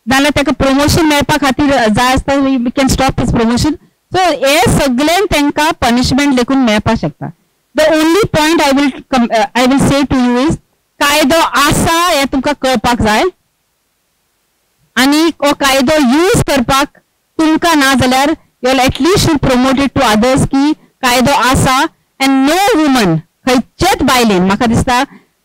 नाजाल्यार ताका promotion मेळपा खातीर जाय आसता, you can stop his promotion. So हे सगळें तांकां पनिशमेंट लेखून मेळपाक शकता. The only point I will say to you is कायदो आसा हें तुमकां कळपाक जाय आनी हो कायदो यूज करपाक तुमकां ना जाल्यार you all at least should promote it to others की कायदो आसा. एंड नो वुमन, खंयचेच बायलेन म्हाका दिसता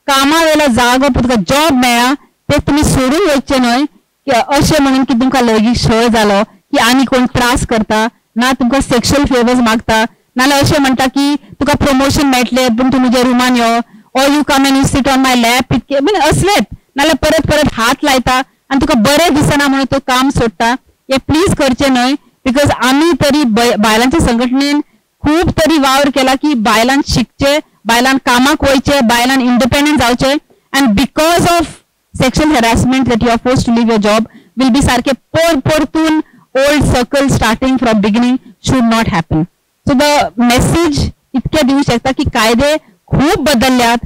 कामा वेलो जागो तुका जॉब मेळ्ळा ते तुमी सोडून वचचे न्हय की अशें म्हणून की तुमकां लैंगीक छळ जालो की आनी कोण त्रास करता, ना तुमकां सेक्शुअल फेवर्स मागता, नाल्यार अशें म्हणटा की तुका प्रमोशन मेळटलें पूण तूं म्हज्या रुमान यो, or you come and you sit on my lap, इतकें मीन असलेच, नाल्यार परत परत हात लायता आनी तुका बरें दिसना म्हणून तूं काम सोडटा. हें प्लीज करचें न्हय, because आमी तरी बायलांच्या संघटनेन खूब तरी वावर केला की बायलांक शिकचें, बायलांक कामाक वयचें, बायलांक इंडिपेंडंट जावचें. And because of sexual harassment that you are forced to leave your job will be सारकें परतून old circle starting from beginning should not happen. So the message इतकें दिवंक शकता की कायदे खूब बदलल्यात.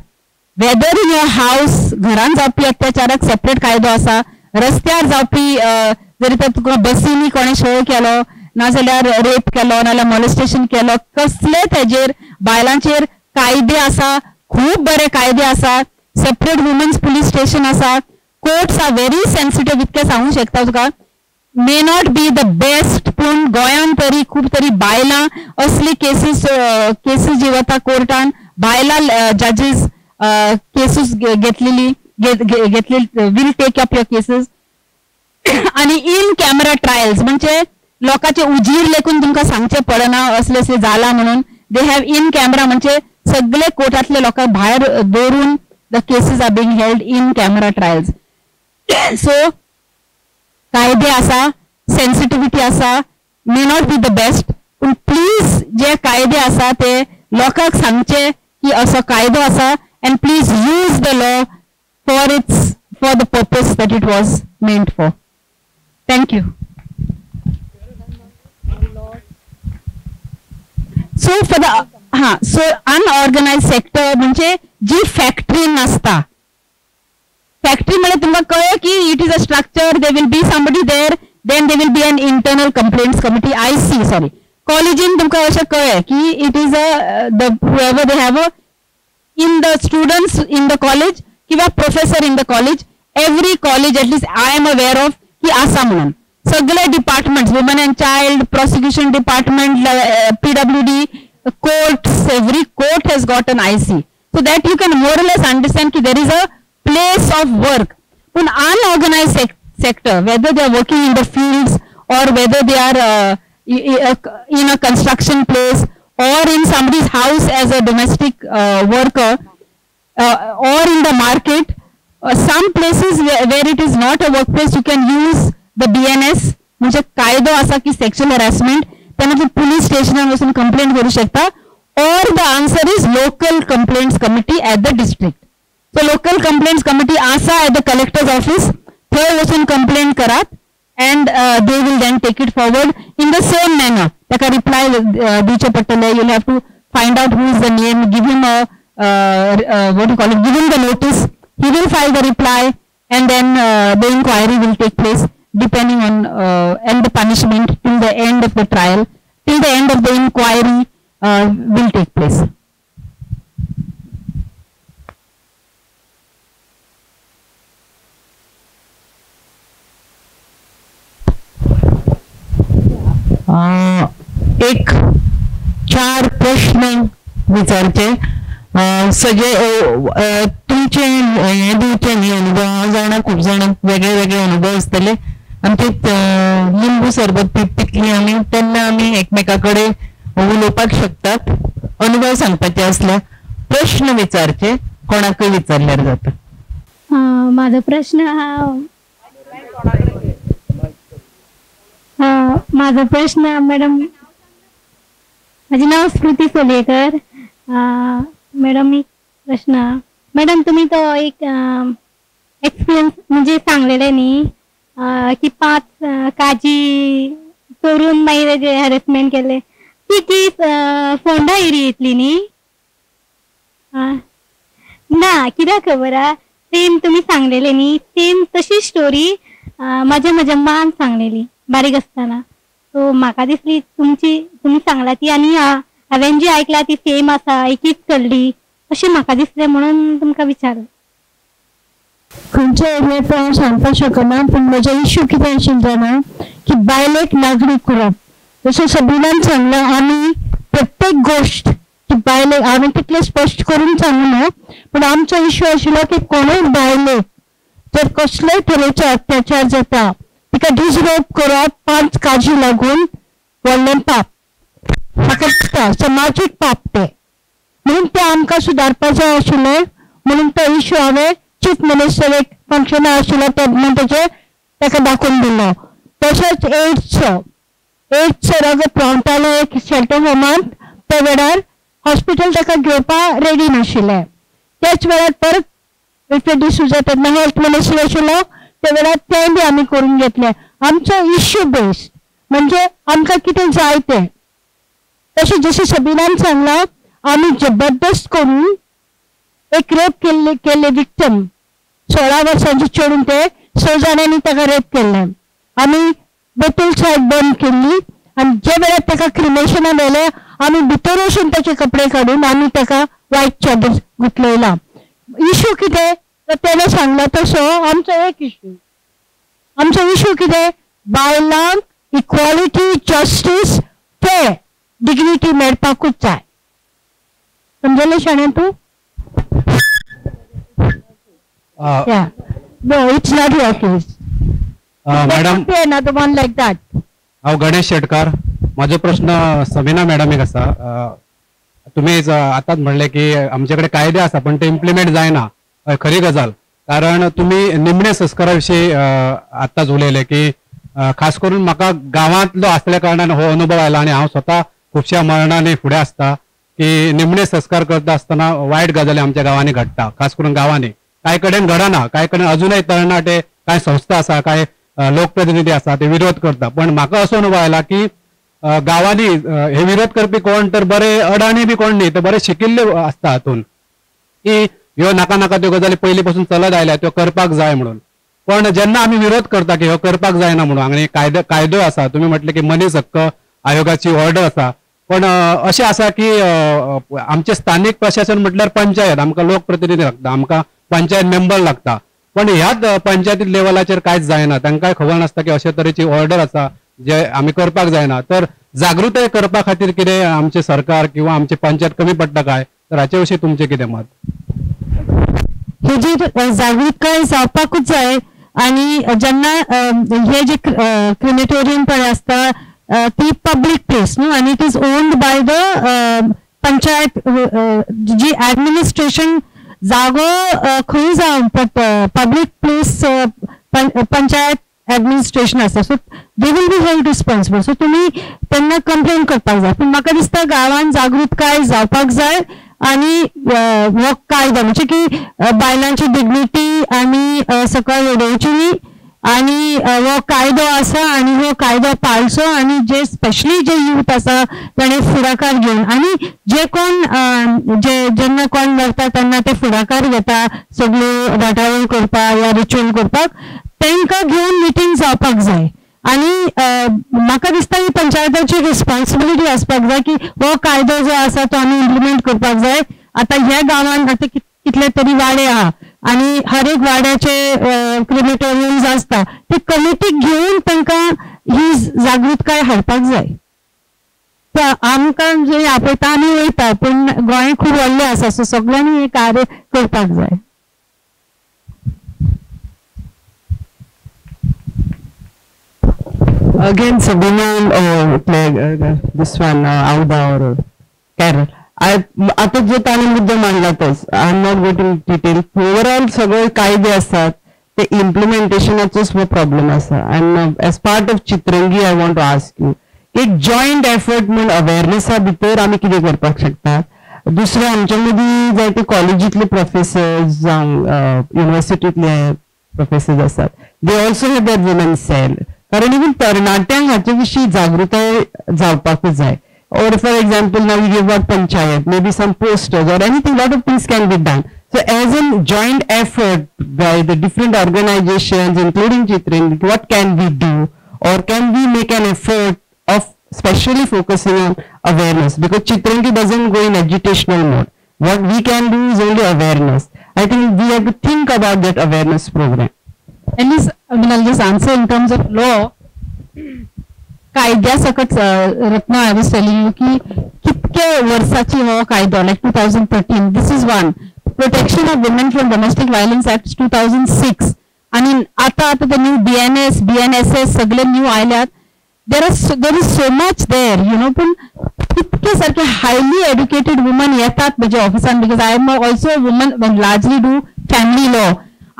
वेदर इन your house, घरान जावपी अत्याचाराक सेपरेट कायदो आसा, रस्त्यार जावपी जरी तर तुका बसींनी कोणें छळ केलो, नाजाल्यार रेप केलो, नाजाल्यार मॉलेस्टेशन केलो, कसलेच हेजेर बायलांचेर कायदे आसा, खूब बरे कायदे आसा. सेपरेट वुमन्स पुलीस स्टेशन आसा. कोर्ट्स are very sensitive इतकें सांगूंक शकता तुका. May not be the best पूण गोंयान तरी खूब तरी बायलां असली केसीस जी वता कोर्टान बायलां जजीस केसीस घेतलेली will take up your cases. आनी इन कॅमेरा ट्रायल्स म्हणजे लोकांचे उजीर लेखून तुमकां सांगचें पडना असलें असलें जालां म्हणून. They have in camera म्हणजे सगळे कोर्टांतले लोकांक भायर दवरून the cases are being held in camera trials. So कायदे आसा, सेन्सिटिविटी आसा, may not be the best पूण प्लीज जे कायदे आसा ते लोकांक सांगचे की असो कायदो आसा and please use the law for its for the purpose that it was meant for. Thank you. So for the हां सो अनऑर्गनायज सेक्टर म्हणजे जी फॅक्टरी नासता, फॅक्टरी म्हणजे तुमकां कळ्ळें की it is a structure, there will be somebody there, then there will be an internal complaints committee, IC sorry. कॉलेजीन तुमकां अशें कळ्ळें की it is a the whoever they have a in the students in the college किंवा professor in the college, every college at least I am aware of की आसा म्हणून. सगळे departments, women and child, prosecution department, PWD, courts, every court has got an IC. So that you can more less understand की there is a place of work. पूण unorganised sector, whether they are working in the fields or whether they are in a construction place or in somebody's house as a domestic worker or in the market, some places where it is not a workplace, you can use the BNS, म्हणजे कायदो आसा की sexual harassment, तेन्ना तूं police स्टेशनार वचून complaint करूं शकता, or the answer is local complaints committee at the district. So local complaints committee आसा at the collector's office, थंय वचून कंप्लेंट करात and they will then take it forward in the same manner. ताका reply दिवचें पडटलें, you have to find out who is the name, give him a what you call it, give him the notice, he will file the reply and then the inquiry will take place depending on and the punishment till the end of the trial, till the end of the inquiry will take place. एक चार प्रश्न विचारचे सगळे तुमचे हे दिवचे न्ही अनुभव, हांव जाणा खूब जाणांक वेगळे वेगळे अनुभव आसतले. आमचे लिंबू सरबत पितली आमी तेन्ना आमी एकमेका कडेन उलोवपाक शकतात. अनुभव सांगपाचे आसल्यार प्रश्न विचारचे, कोणाकय विचारल्यार जाता. माझो प्रश्न हा, माझा प्रश्न मॅडम, माझे नाव स्मृती सोलेकर. मॅडम एक प्रश्न, मॅडम तुम्ही तो एक एक्सपिरियन्स म्हणजे सांगलेले न्ही की 5 काजी चोरून मागीर तेजे हॅरेसमेंट केले, ती केस फोंडा एरियेंतली न्ही? ना कित्याक खबर आहा, सेम तुमी सांगलेले न्ही सेम तशी स्टोरी म्हाज्या म्हाज्या मान सांगलेली बारीक आसतना. सो म्हाका दिसली तुमची तुमी सांगला ती आनी हांवें जी आयकला ती सेम आसा, एकीच चल्ली अशें म्हाका दिसलें म्हणून तुमकां विचारलें. खंयच्या एरियेंत हांव सांगपाक शकना, पूण म्हजो इश्यू कितें आशिल्लो जाणा की बायलेक नागरीक करप. जशें सबिनान सांगलां, आमी प्रत्येक गोश्ट की बायलेक हांवें तितलें स्पश्ट करून सांगूना, पूण आमचो इश्यू आशिल्लो की कोणूय बायलेक जर कसलेय तरेचो अत्याचार जाता तिका डिजरोब करप 5 काजी लागून व्हडलें पाप म्हाका दिसता, समाजीक पाप तें. म्हणून तें आमकां सुदारपा जाय आशिल्लें. म्हणून तो इश्यू हांवें चीफ मिनिस्टर एक फंक्शना आशिल्लो तेन्ना तेजें ताका दाखोवन दिलो. तशेंच एड्सचो रगत व्हांवतालो एक शेल्टर होमांत, त्या वेळार हॉस्पिटल ताका घेवपाक रेडी नाशिल्लें. त्याच वेळार परत विल्फ्रेड डिसोजा तेन्ना हेल्थ मिनिस्टर आशिल्लो, त्या वेळार तें बी आमी करून घेतलें. आमचो इश्यू बेस्ड म्हणजे आमकां कितें जाय तें. तशें जशें सबिनान सांगलां, आमी जबरदस्त करून एक रेप केल्ले विक्टम 16 वर्सांचे चेडून ते 6 जाणांनी ताका रेप केल्लें. आमी बेतूल सायड बंद केल्ली आनी जे वेळार ताका क्रिमेशना व्हेलें आमी भितर वचून ताचे कपडे काडून आमी ताका वायट चादर गुठलयला. इश्यू कितें तर तेणें सांगला तसो आमचो एक इश्यू, आमचो इश्यू कितें, बायलांक इक्वॉलिटी, जस्टीस, फेर डिग्निटी मेळपाकूच जाय. समजलें शाणे तूं? Yeah. No, it's not your case. Madam, another one like that. हांव गणेश शेटकार. म्हाजो प्रश्न सबिना मॅडमीक आसा. तुमी आतांच म्हणलें की आमचे कडेन कायदे आसा पण ते इम्प्लिमेंट जायना, खरी गजाल. कारण तुमी निमणे संस्कारा विशीं आतांच उलयले की खास करून म्हाका गांवांतलो आसल्या कारणान हो अनुभव आयला आनी हांव स्वता खुबश्या मरणांनी फुडें आसता की निमणे संस्कार करता आसतना वायट गजाली आमच्या गांवांनी घडटा, खास करून गांवांनी. कांय कडेन घडना, कांय कडेन अजुनय तरणाटे, कांय संस्था आसा, कांय लोकप्रतिनिधी आसा ते विरोध करता. पण म्हाका असो अनुभव आयला की गांवांनी हे विरोध करपी कोण तर बरे अडाणी बी कोण न्ही, तर बरे शिकिल्ले आसता हातून की ह्यो नाका नाका त्यो गजाली पयलीं पासून चलत आयल्या त्यो करपाक जाय म्हणून. पण जेन्ना आमी विरोध करता की ह्यो करपाक जायना म्हणून, आनी कायदो आसा, तुमी म्हटलें की मनीस हक्क आयोगाची ऑर्डर आसा, पण अशें आसा की आमचें स्थानीक प्रशासन म्हटल्यार पंचायत, आमकां लोकप्रतिनिधी लागता, आमकां पंचायत मेंबर लागता, पण ह्याच पंचायती लेवलाचेर कांयच जायना. तांकांय खबर नासता की अशे तरेची ऑर्डर आसा जे आमी करपाक जायना. तर जागृताय करपा खातीर कितें आमचें सरकार किंवा आमची पंचायत कमी पडटा काय, तर हाचे विशीं तुमचें कितें मत? हेजेर जागृतकाय जावपाकूच जाय आनी जेन्ना हे जे क्रिमेटोरियम पळय आसता ती पब्लीक प्लेस न्हू आनी it is owned by the panchayat ji administration जागो खंय जावं पब्लीक प्लेस पंचायत एडमिनिस्ट्रेशन आसा, so they will be held responsible. So तुमी तेन्ना कंप्लेन करपाक जाय. पूण म्हाका दिसता गांवान जागृतकाय जावपाक जाय आनी हो कायदो म्हणजे की बायलांची डिग्निटी आनी सकयल उडोवची न्ही आनी हो कायदो आसा आनी हो कायदो पाळचो आनी जे स्पेशली जे यूथ आसा ताणें फुडाकार घेवन आनी जे कोण जे जेन्ना कोण मरता तेन्ना ते फुडाकार घेता सगळ्यो राटावळ करपाक या रिच्युअल करपाक, तांकां घेवन मिटींग जावपाक जाय. आनी म्हाका दिसता ही पंचायताची रिस्पॉन्सिबिलिटी आसपाक जाय की हो कायदो जो आसा तो आमी इम्प्लिमेंट करपाक जाय. आतां ह्या गांवांत आतां कितले तरी वाडे आहा आनी हर एक वाड्याचे क्रिमेटोरियम्स आसता, ते कमिटीक घेवन तांकां ही जागृतकाय हाडपाक जाय. आमकां जे आपयता आमी वयता, पूण गोंय खूब व्हडलें आसा, सो सगळ्यांनी हें कार्य करपाक जाय. Again, Sabina, or this one, Auda or Carol. आता जो ताणें मुद्दो मांडला तोच, I am not going to detail. Overall सगळे कायदे आसात ते इम्प्लिमेंटेशनाचोच हो प्रॉब्लेम आसा. And as part of Chitrangi I want to ask you एक जॉयंट एफर्ट म्हूण अवेरनेसा भितर आमी कितें करपाक शकतात. दुसरें, आमच्या मदीं जायते कॉलेजींतले प्रोफेसर्स जावं युनिवर्सिटींतले प्रोफेसर्स आसात, they also have that women cell. कारण इवन तरणाट्यांक हाचे विशीं जागृताय जावपाकूच जाय. Or for example, now you give out panchayat, maybe some posters or anything, lot of things can be done. So as a joint effort by the different organizations, including Chitrangi, what can we do? Or can we make an effort of specially focusing on awareness? Because Chitrangi doesn't go in agitational mode. What we can do is only awareness. I think we have to think about that awareness program. At least, I mean, I'll just answer in terms of law. कायद्या सकट Ratna, I was telling you की कितके वर्साची हो कायदो, like 2013, this is one. Protection of women from domestic violence act 2006. आनी आतां आतां ते न्यू BNS, BNSS सगळे न्यू आयल्यात. There is so much there, you know. पूण कितके सारके हायली एड्युकेटेड वुमन येतात म्हज्या ऑफिसान, because I am also woman, largely do family law.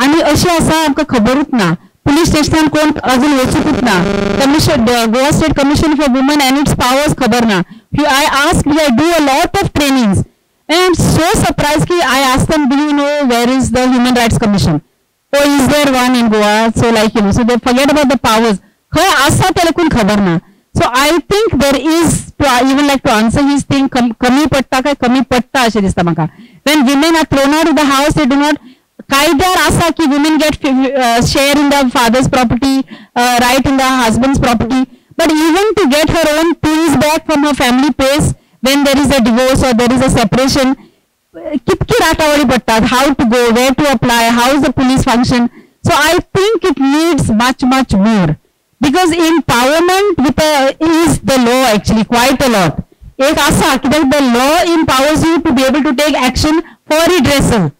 आनी अशें आसा आमकां खबरूच ना, पुलीस स्टेशनान कोण अजून वचूंकूच ना, commission Goa state commission for women and its powers खबर ना. I ask, I do a lot of trainings and I am so surprise की I ask them, do you know where is the human rights commission, oh is there one in Goa? So like you know, so they forget about the powers. खंय आसा ते लेकून खबर ना. So I think there is, even like to answer his thing, कमी पडटा काय कमी पडटा अशें दिसता म्हाका. When women are thrown out of the house, they do not, कायद्यार आसा की women get share in the father's property, right in the husband's property, but even to get her own things back from her family place when there is a divorce or there is a separation, कितकी राटावळी पडटात, how to go, where to apply, how is the police function. So I think it needs much much more, because empowerment with is the law actually quite a lot. एक आसा कित्याक the law empowers you to be able to take action for redressal.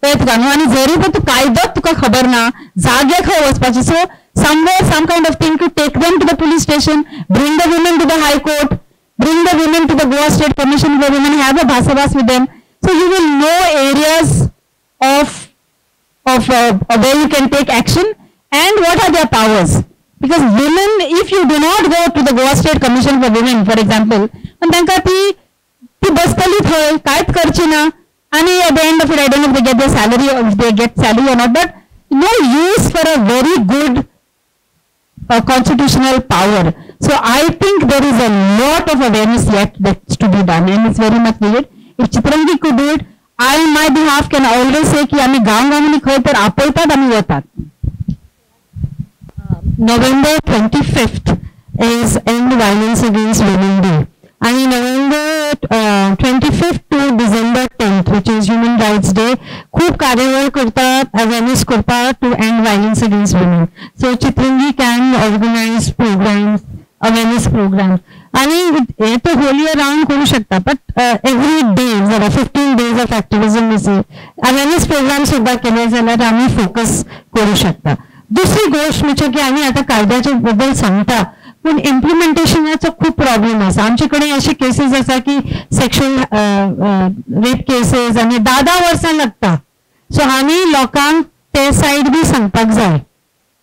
तुका न्हू, आनी जरी पण तूं कायदोच तुका खबर ना, जागे खंय वचपाचें, so somewhere some kind of thing to take them to the police station, bring the women to the high court, bring the women to the Goa state commission for women, have a भासाभास with them. So you will know areas of where you can take action and what are their powers. Because women, if you do not go to the Goa State Commission for Women, for example, पण तांकां ती ती बसतली थंय, कांयच करची ना, आनी at the end of it, I don't know if they get their salary, if they get salary or not, but no use for a very good constitutional power. So I think there is a lot of awareness yet that's to be done, and it's very much needed. If Chitrangi could do it, I on my behalf can always say की आमी गांव गांवांनी खंय तर आपयतात आमी वतात. November 25th is End Violence Against Women Day. And November 25th to December 10th, which is Human Rights Day, खूब कार्यावळ करतात, awareness करतात to end violence against women. So Chitrangi can organize programs, awareness programs. आनी हे तो whole year round करूं शकता, but every day जाल्यार 15 days of activism is awareness programme सुद्दां केले जाल्यार आमी फोकस करूं शकता. दुसरी गोश्ट म्हणजे की आमी आतां कायद्याच्या बद्दल सांगता पूण इम्प्लिमेंटेशनाचो खूब प्रॉब्लेम आसा. आमचे कडेन अशे केसीस आसा की सेक्शुअल रेप केसीस आनी 10-10 वर्सां लागता. सो आमी लोकांक ते सायड बी सांगपाक जाय,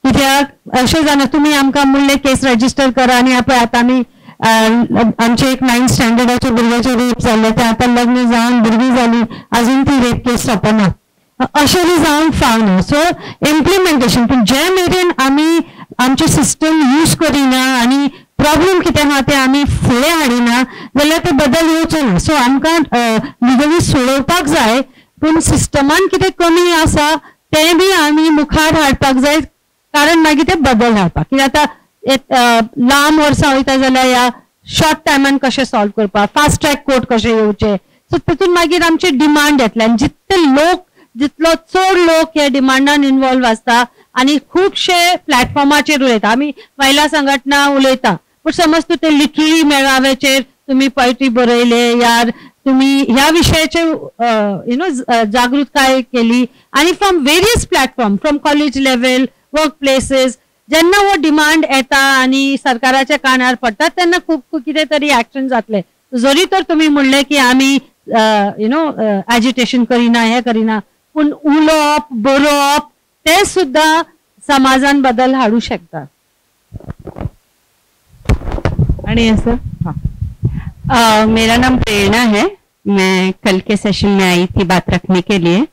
कित्याक अशें जायना तुमी आमकां म्हणलें केस रजिस्टर करा आनी पळय आतां आमी आमचे एक 9th स्टँडर्डाच्या भुरग्याचें रेप जाल्लें, तें आतां लग्न जावन भुरगीं जाली, आजून ती रेप केस सोंपना, अशें बी जावंक फावना. सो इम्प्लिमेंटेशन पूण जे मेरेन आमी आमचें सिस्टम यूज करिना आनी प्रॉब्लेम कितें आहा तें आमी फुडें हाडिना जाल्यार ते बदल येवचो ना. सो आमकां लिगली सोडोवपाक जाय, पूण सिस्टमान कितें कमी आसा तें बी आमी मुखार हाडपाक जाय, कारण मागीर ते बदल हाडपाक. कित्याक आतां लांब वर्सां वयता जाल्यार ह्या शॉर्ट टायमान कशें सॉल्व करपाक, फास्ट ट्रॅक कोर्ट कशें येवचें, सो तितून मागीर आमचे डिमांड येतले आनी जितले लोक जितलो चड लोक ह्या डिमांडान इनवॉल्व आसता आनी खुबशे प्लॅटफॉर्माचेर उलयता. आमी महिला संघटना उलयता पूण समज तूं ते लिटररी मेळाव्याचेर तुमी पोयट्री बरयले यार तुमी ह्या विशयाचेर you know जागृतकाय केली आनी from various platform, from college level, work places, जेन्ना हो डिमांड येता आनी सरकाराच्या कानार पडटा तेन्ना खूब कितें तरी एक्शन जातलें. जरी तर तुमी म्हणलें की आमी you know agitation करिना हें करिना, पूण उलोवप बरोवप ते सुद्दां समाजान बदल हाडूं शकता. आणि असं मेरा नाम प्रेरणा है, मैं कल के सेशन में आई थी बात रखने के लिए.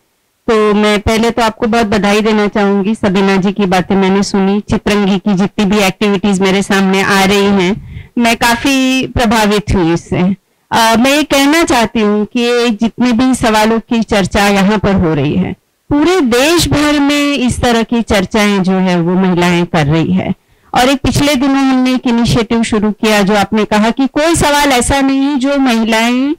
तो मैं पहले तो आपको बहुत बधाई देना चाहूंगी. सबीना जी की बातें मैंने सुनी, चित्रंगी की जितनी भी एक्टिविटीज मेरे सामने आ रही हैं, मैं काफी प्रभावित हुई इससे. मैं ये कहना चाहती हूँ कि जितने भी सवालों की चर्चा यहाँ पर हो रही है, पूरे देश भर में इस तरह की चर्चाएं जो है वो महिलाएं कर रही है. और एक पिछले दिनों हमने एक इनिशिएटिव शुरू किया, जो आपने कहा कि कोई सवाल ऐसा नहीं जो महिलाएं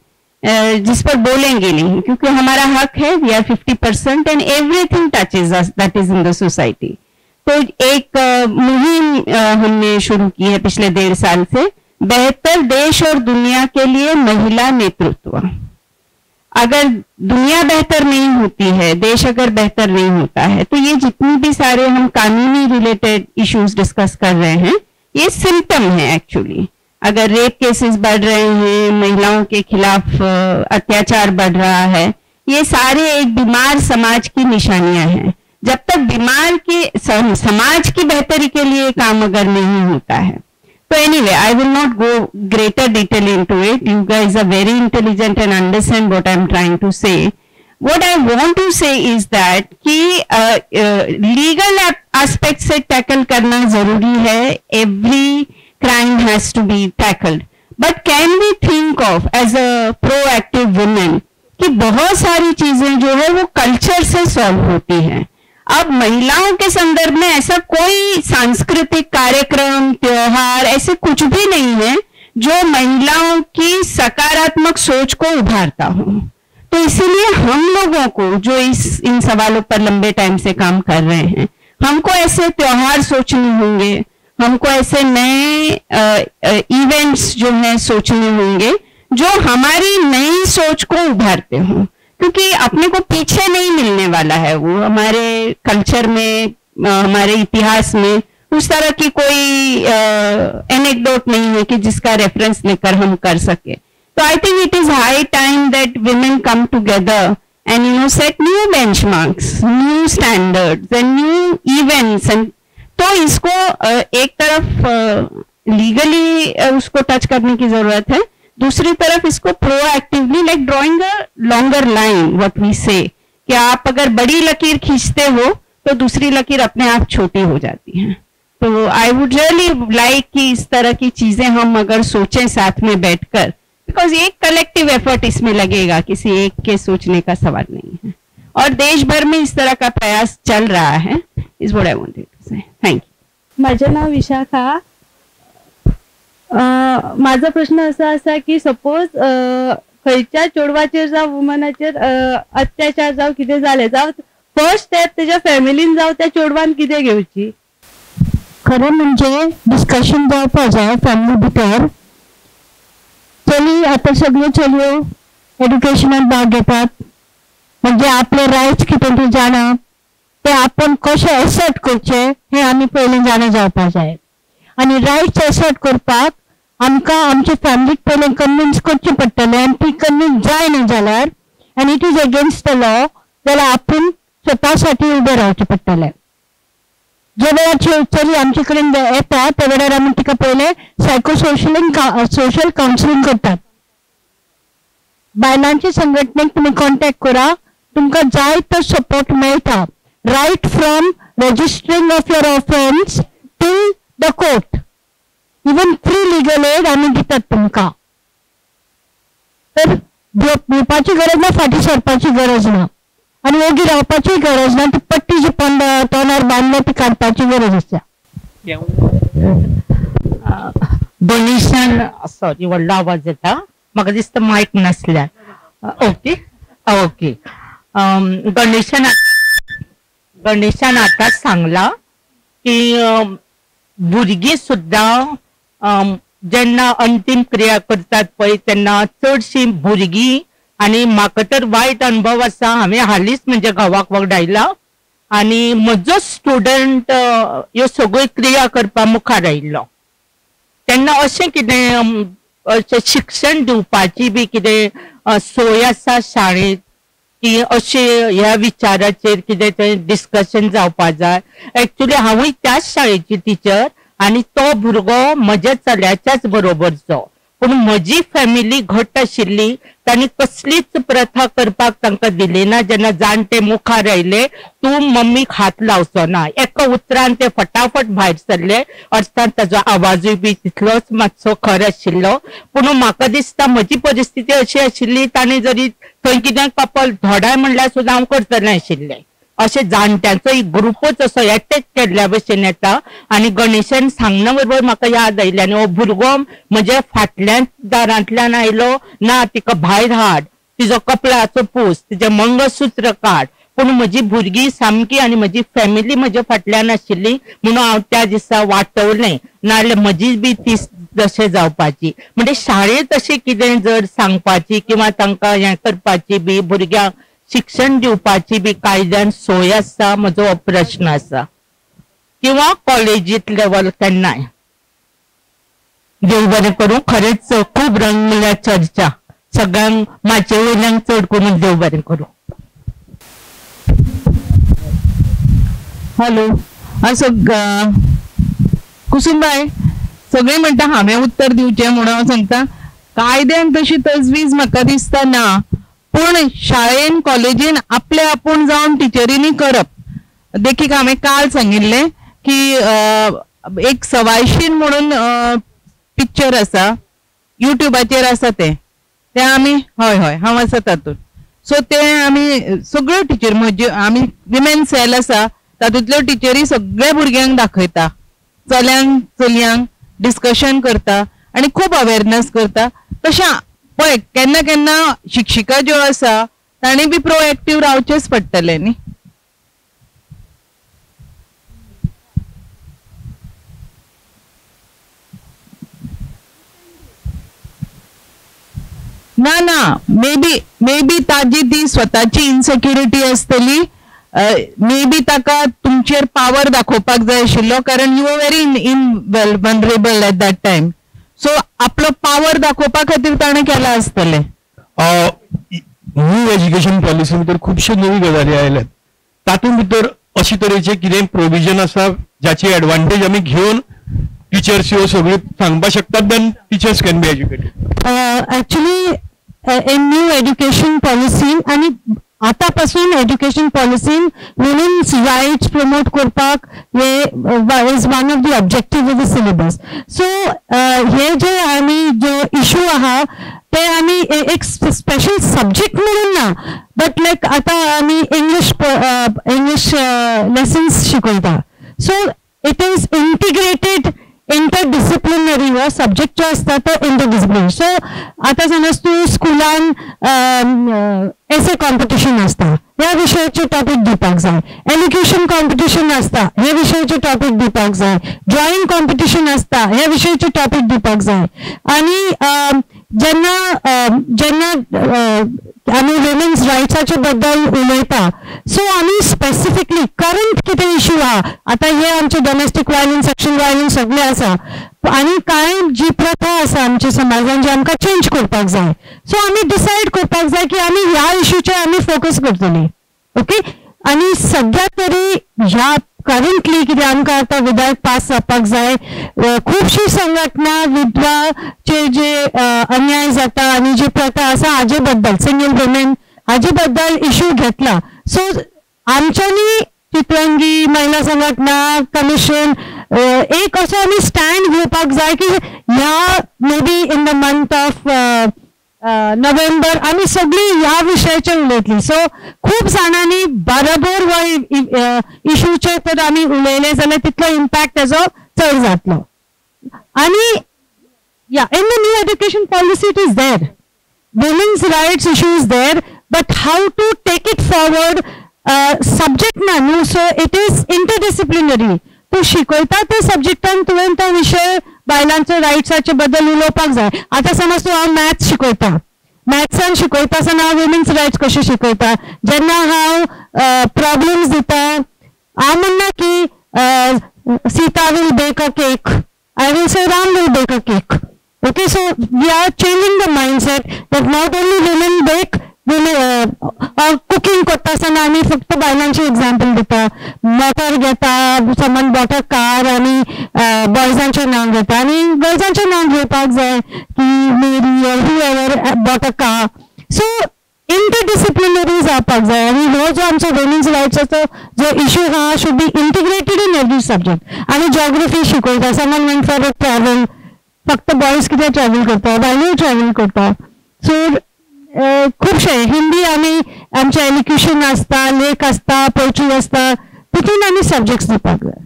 जिस पर बोलेंगे नहीं, क्योंकि हमारा हक है, we are 50% and everything touches us that is in the society. तो एक मुहिम हमने शुरू की है पिछले 1.5 साल से, बेहतर देश और दुनिया के लिए महिला नेतृत्व. अगर दुनिया बेहतर नहीं होती है, देश अगर बेहतर नहीं होता है, तो ये जितनी भी सारे हम कानूनी रिलेटेड इश्यूज डिस्कस कर रहे हैं, ये सिम्टम है एक्चुअली. अगर रेप केसेस बढ़ रहे हैं, महिलाओं के खिलाफ अत्याचार बढ़ रहा है, ये सारे एक बीमार समाज की निशानियां हैं. जब तक बीमार के समाज की बेहतरी के लिए काम अगर नहीं होता है, तो anyway I will not go greater detail into it. You guys are very intelligent and understand what I am trying to say. What I want to say is that कि लीगल एस्पेक्ट से tackle करना जरूरी है. Every crime has to be tackled, but can we think of as a proactive women कि बहुत सारी चीजें जो है वो culture से solve होती हैं. अब महिलाओं के संदर्भ में ऐसा कोई सांस्कृतिक कार्यक्रम, त्योहार, ऐसे कुछ भी नहीं है जो महिलाओं की सकारात्मक सोच को उभारता हो. तो इसीलिए हम लोगों को जो इस इन सवालों पर लंबे टाइम से काम कर रहे हैं, हमको ऐसे त्योहार सोचने होंगे, हमको ऐसे नए इवेंट्स जो हैं सोचने होंगे जो हमारी नई सोच को उभारते हों, क्योंकि अपने को पीछे नहीं मिलने वाला है. वो हमारे कल्चर में, हमारे इतिहास में उस तरह की कोई एनेक्डोट नहीं है कि जिसका रेफरेंस लेकर हम कर सके. तो I think it is high time that women come together and you know set new benchmarks, new standards and new events. And तो इसको एक तरफ लीगली उसको टच करने की जरूरत है, दूसरी तरफ इसको proactively like drawing a longer line, what we say कि आप अगर बड़ी लकीर खींचते हो तो दूसरी लकीर अपने आप छोटी हो जाती है. तो I would really like कि इस तरह की चीजें हम अगर सोचें साथ में बैठकर, because एक कलेक्टिव एफर्ट इसमें लगेगा, किसी एक के सोचने का सवाल नहीं है. और देश भर में इस तरह का प्रयास चल रहा है, is what I wanted to say. Thank you. माझे नाव विशाखा. माझा प्रश्न असा आसा की सपोज खंयच्या चेडवाचेर जावं वुमनाचेर अत्याचार जावं कितें जालें, जावं फर्स्ट स्टेप तेज्या फॅमिलीन जावं त्या चेडवान कितें घेवची? खरें म्हणजे डिस्कशन जावपा जाय फॅमिली भितर. चली आतां सगळ्यो चलयो एड्युकेशनात भाग घेतात, म्हणजे आपले रायट्स कितें ते जाणा, ते आपण कशें एसर्ट करचें हें आमी पयलीं जाणा जावपाक जाय. आनी रायट्स एसर्ट करपाक आमकां आमचे फॅमिलीक पयलीं कन्विन्स करचें पडटलें, आनी ती कन्विन्स जायना जाल्यार आनी it is against the law जाल्यार आपूण स्वता साठी उबें रावचें पडटलें. ज्या वेळार चली आमचे कडेन येता त्या वेळार आमी तिका पयलें सायकोसोशलिंग सोशल कावन्सिलींग करतात. बायलांचे संघटनेक तुमी कॉन्टॅक्ट करा, तुमकां जाय तो सपोर्ट मेळटा, right from registering of your offence till the court, even free legal aid आमी दितात तुमकां. तर भिवपाची गरज ना, फाटीं सरपाची गरज ना, आनी ओगी रावपाची गरज ना. ती पट्टी जी तोंडार बांदल्या ती काडपाची गरज आसा. डोनेशन, सॉरी व्हडलो आवाज येता, म्हाका दिसता मायक नासल्यार. Okay okay. गणेशान आतांच सांगलां की भुरगीं सुद्दां जेन्ना अंतीम क्रिया करतात पळय तेन्ना चडशीं भुरगीं, आनी म्हाका तर वायट अणभव आसा, हांवें हालींच म्हणजे घोवाक वगडायला आनी म्हजो स्टुडंट ह्यो सगळ्यो क्रिया करपा मुखार आयिल्लो. तेन्ना अशें कितें अशें शिक्षण दिवपाची बी कितें सोय आसा शाळेंत की अशें ह्या विचाराचेर कितें तें डिस्कशन जावपा जाय. एक्चुली हांवूय त्याच शाळेची टिचर आनी तो भुरगो म्हज्या चल्याच्याच बरोबरचो, पूण म्हजी फॅमिली घट आशिल्ली, तांणी कसलीच प्रथा करपाक तांकां दिली ना. जेन्ना जाणटे मुखार आयले, तूं मम्मीक हात लावचो ना, एका उतरान ते फटाफट भायर सरले. अर्थात ताजो आवाजूय बी तितलोच मातसो खर आशिल्लो, पूण म्हाका दिसता म्हजी परिस्थिती अशी आशिल्ली, ताणें जरी थंय कितें कपल धोडाय म्हणल्यार सुद्दां हांव करतलें आशिल्लें. अशें जाणट्यांचो एक ग्रुपूच असो एटॅक केल्ल्या भशेन येता. आनी गणेशान सांगना बरोबर म्हाका याद आयली, आनी हो भुरगो म्हज्या फाटल्यान दारांतल्यान आयलो, ना तिका भायर हाड, तिजो कपलाचो पूस, तिजें मंगळसूत्र काड. पूण म्हजी भुरगीं सामकी आनी म्हजी फॅमिली म्हज्या फाटल्यान आशिल्ली म्हणून हांव त्या दिसा वाटवलें, नाजाल्यार म्हजी बी ती जशें जावपाची. म्हणजे शाळेंत अशें कितें जर सांगपाची किंवा तांकां हें करपाची बी भुरग्यांक शिक्षण दिवपाची बी कायद्यान सोय आसा, म्हजो हो प्रश्न आसा, किंवा कॉलेजीत लेवल केन्नाय. देव बरें करूं, खरेंच खूब रंगल्या चर्चा, सगळ्यांक माचये वयल्यान चड करून देव बरें करूं. हॅलो, कुसुमबाय, सगळीं म्हणटा हांवें उत्तर दिवचें म्हणून हांव सांगता, कायद्यान तशी तजवीज म्हाका दिसता ना, पूण शाळेन कॉलेजीन आपले आपूण जावन टिचरींनी करप. देखीक हांवें काल सांगिल्लें की एक सवायशीन म्हणून पिक्चर आसा, युट्यूबाचेर आसा तें, तें आमी, हय हय हांव आसा तातूंत. सो तें आमी सगळ्यो टिचर, म्हज्यो आमी विमेन सेल आसा तातूंतल्यो टिचरी सगळ्या भुरग्यांक दाखयता, चल्यांक चलयांक डिस्कशन करता आनी खूब अवेरनस करता. तशें पळय केन्ना केन्ना शिक्षिका ज्यो आसा तांणी बी प्रोएक्टीव रावचेंच पडटलें न्ही. ना ना, मे बी ताजी ती स्वताची इनसेक्युरिटी आसतली, मे बी ताका तुमचेर पावर दाखोवपाक जाय आशिल्लो, कारण you are very in vulnerable at that time. So आपलो पावर दाखोवपा खातीर ताणें केलां आसतलें. न्यू एज्युकेशन पॉलिसी भितर खुबश्यो नवी गजाली आयल्यात, तातूंत भितर अशे तरेचे कितें प्रोविजन आसा जाची एडवांटेज आमी घेवन टिचर्स ह्यो सगळ्यो सांगपाक शकतात, then teachers can be educated. Actually in new education policy आनी आतांपासून एज्युकेशन पॉलिसीन वुमेन्स रायट्स प्रमोट करपाक हे is one of the objective of the syllabus. So हे जे आमी जो इशू आहा ते आमी एक स्पेशल सब्जेक्ट म्हणून ना, बट लायक आतां आमी इंग्लीश इंग्लीश लेसन्स शिकयता. So it is integrated interdisciplinary हो सब्जेक्ट जो आसता तो इंटरडिसिप्लिनरी. सो आतां समज तूं स्कुलान एसे कॉम्पिटिशन आसता, ह्या विशयाचे टॉपीक दिवपाक जाय, एलोक्युशन कॉम्पिटिशन आसता, ह्या विशयाचे टॉपीक दिवपाक जाय, ड्रॉइंग कॉम्पिटिशन आसता, ह्या विशयाचे टॉपीक दिवपाक जाय. आनी जेन्ना जेन्ना आमी वुमेन्स रायट्साचे बद्दल उलयता, सो आमी स्पेसिफिकली करंट कितें इशू आहा, आतां हे आमचे डोमेस्टीक वायलन्स, सेक्शुअल वायलन्स सगळें आसा आनी कांय जी प्रथा आसा आमच्या समाजान जी आमकां चेंज करपाक जाय. सो आमी डिसायड करपाक जाय की आमी ह्या इशूचेर आमी फोकस करतली. ओके, आनी सद्या तरी ह्या करंटली कितें आमकां आतां विधायक पास जावपाक जाय, खुबशी संघटना विधवाचेर जे अन्याय जाता आनी जी प्रथा आसा हाजे बद्दल, सिंगल वुमेन हाजे बद्दल इशू घेतला. सो आमच्यांनी चित्रंगी, महिला संघटना, कमिशन एक असो आमी स्टँड घेवपाक जाय की ह्या maybe in the month of November आमी सगळी ह्या विशयाचेर उलयतली. सो खूब जाणांनी बरोबर हो इशूचेर तर आमी उलयले जाल्यार तितलो इम्पॅक्ट तेजो चड जातलो. आनी या in the new education policy it is there, women's rights issue is there, but how to take it forward subject ना न्हू, सो it is interdisciplinary. तूं शिकयता त्या सब्जेक्टान तुवें तो विशय बायलांचो रायट्साचे बद्दल उलोवपाक जाय. आतां समज तूं हांव मॅथ्स शिकयता, मॅथ्सान शिकयता आसतना हांव वुमेन्स रायट्स कशें शिकयता, जेन्ना हांव प्रॉब्लम्स दिता, हांव म्हणना की Sita will bake a cake, I will say Ram will bake a cake. Okay, so we are changing the mindset that not only women bake, women cooking करता आसतना आमी फक्त बायलांचे एग्जाम्पल दिता, मोटर घेता, समज मोटर कार आनी बॉयजांचें नांव घेता आनी गर्ल्सांचें नांव घेवपाक जाय की Mary or whoever bought a car. So interdisciplinary जावपाक जाय आनी हो जो आमचो वुमेन्स रायट्साचो जो इशू आहा should be integrated in every subject. आनी जॉग्रफी शिकयता, समज went for a travel, फक्त बॉयज कितें ट्रॅवल करता, बायलोय ट्रॅवल करता. सो खुबशे हिंदी आमी आमचे एलिक्युशन आसता, लेख आसता, पोयट्री आसता, तितून आमी सब्जेक्ट्स दिवपाक जाय.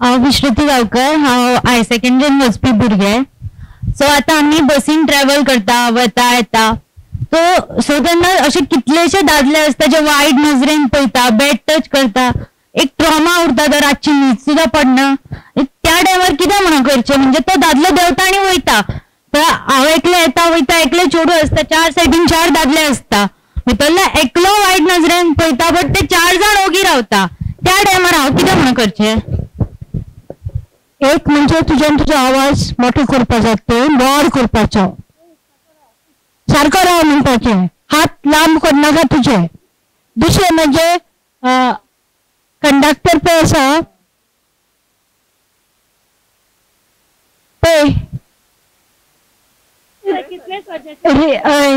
हांव विश्रुती गांवकर, हांव हायर सेकंडरीन वचपी भुरगें. सो आतां आमी बसीन ट्रॅवल करता, वता येता, तो सो तेन्ना अशे कितलेशे दादले आसता जे वायट नजरेन पळयता, बॅड टच करता, एक ट्रॉमा उरता, तो रातची न्हीद सुद्दां पडना. त्या टायमार कितें म्हणून करचें, म्हणजे तो दादलो देंवता आनी वयता, तर हांव एकलें येता वयता, एकलें चेडूं आसता, चार सायडीन चार दादले आसता, भितरलो एकलो वायट नजरेन पळयता, बट ते चार जाण ओगी रावता. त्या टायमार हांव कितें म्हणून करचें? एक म्हणजे तुज्यान तुजो आवाज मोठो करपाचो, तो लोड करपाचो, सारको राव म्हणपाचें, हात लांब करनाका तुजे. दुसरें म्हणजे कंडक्टर पळय आसा पळय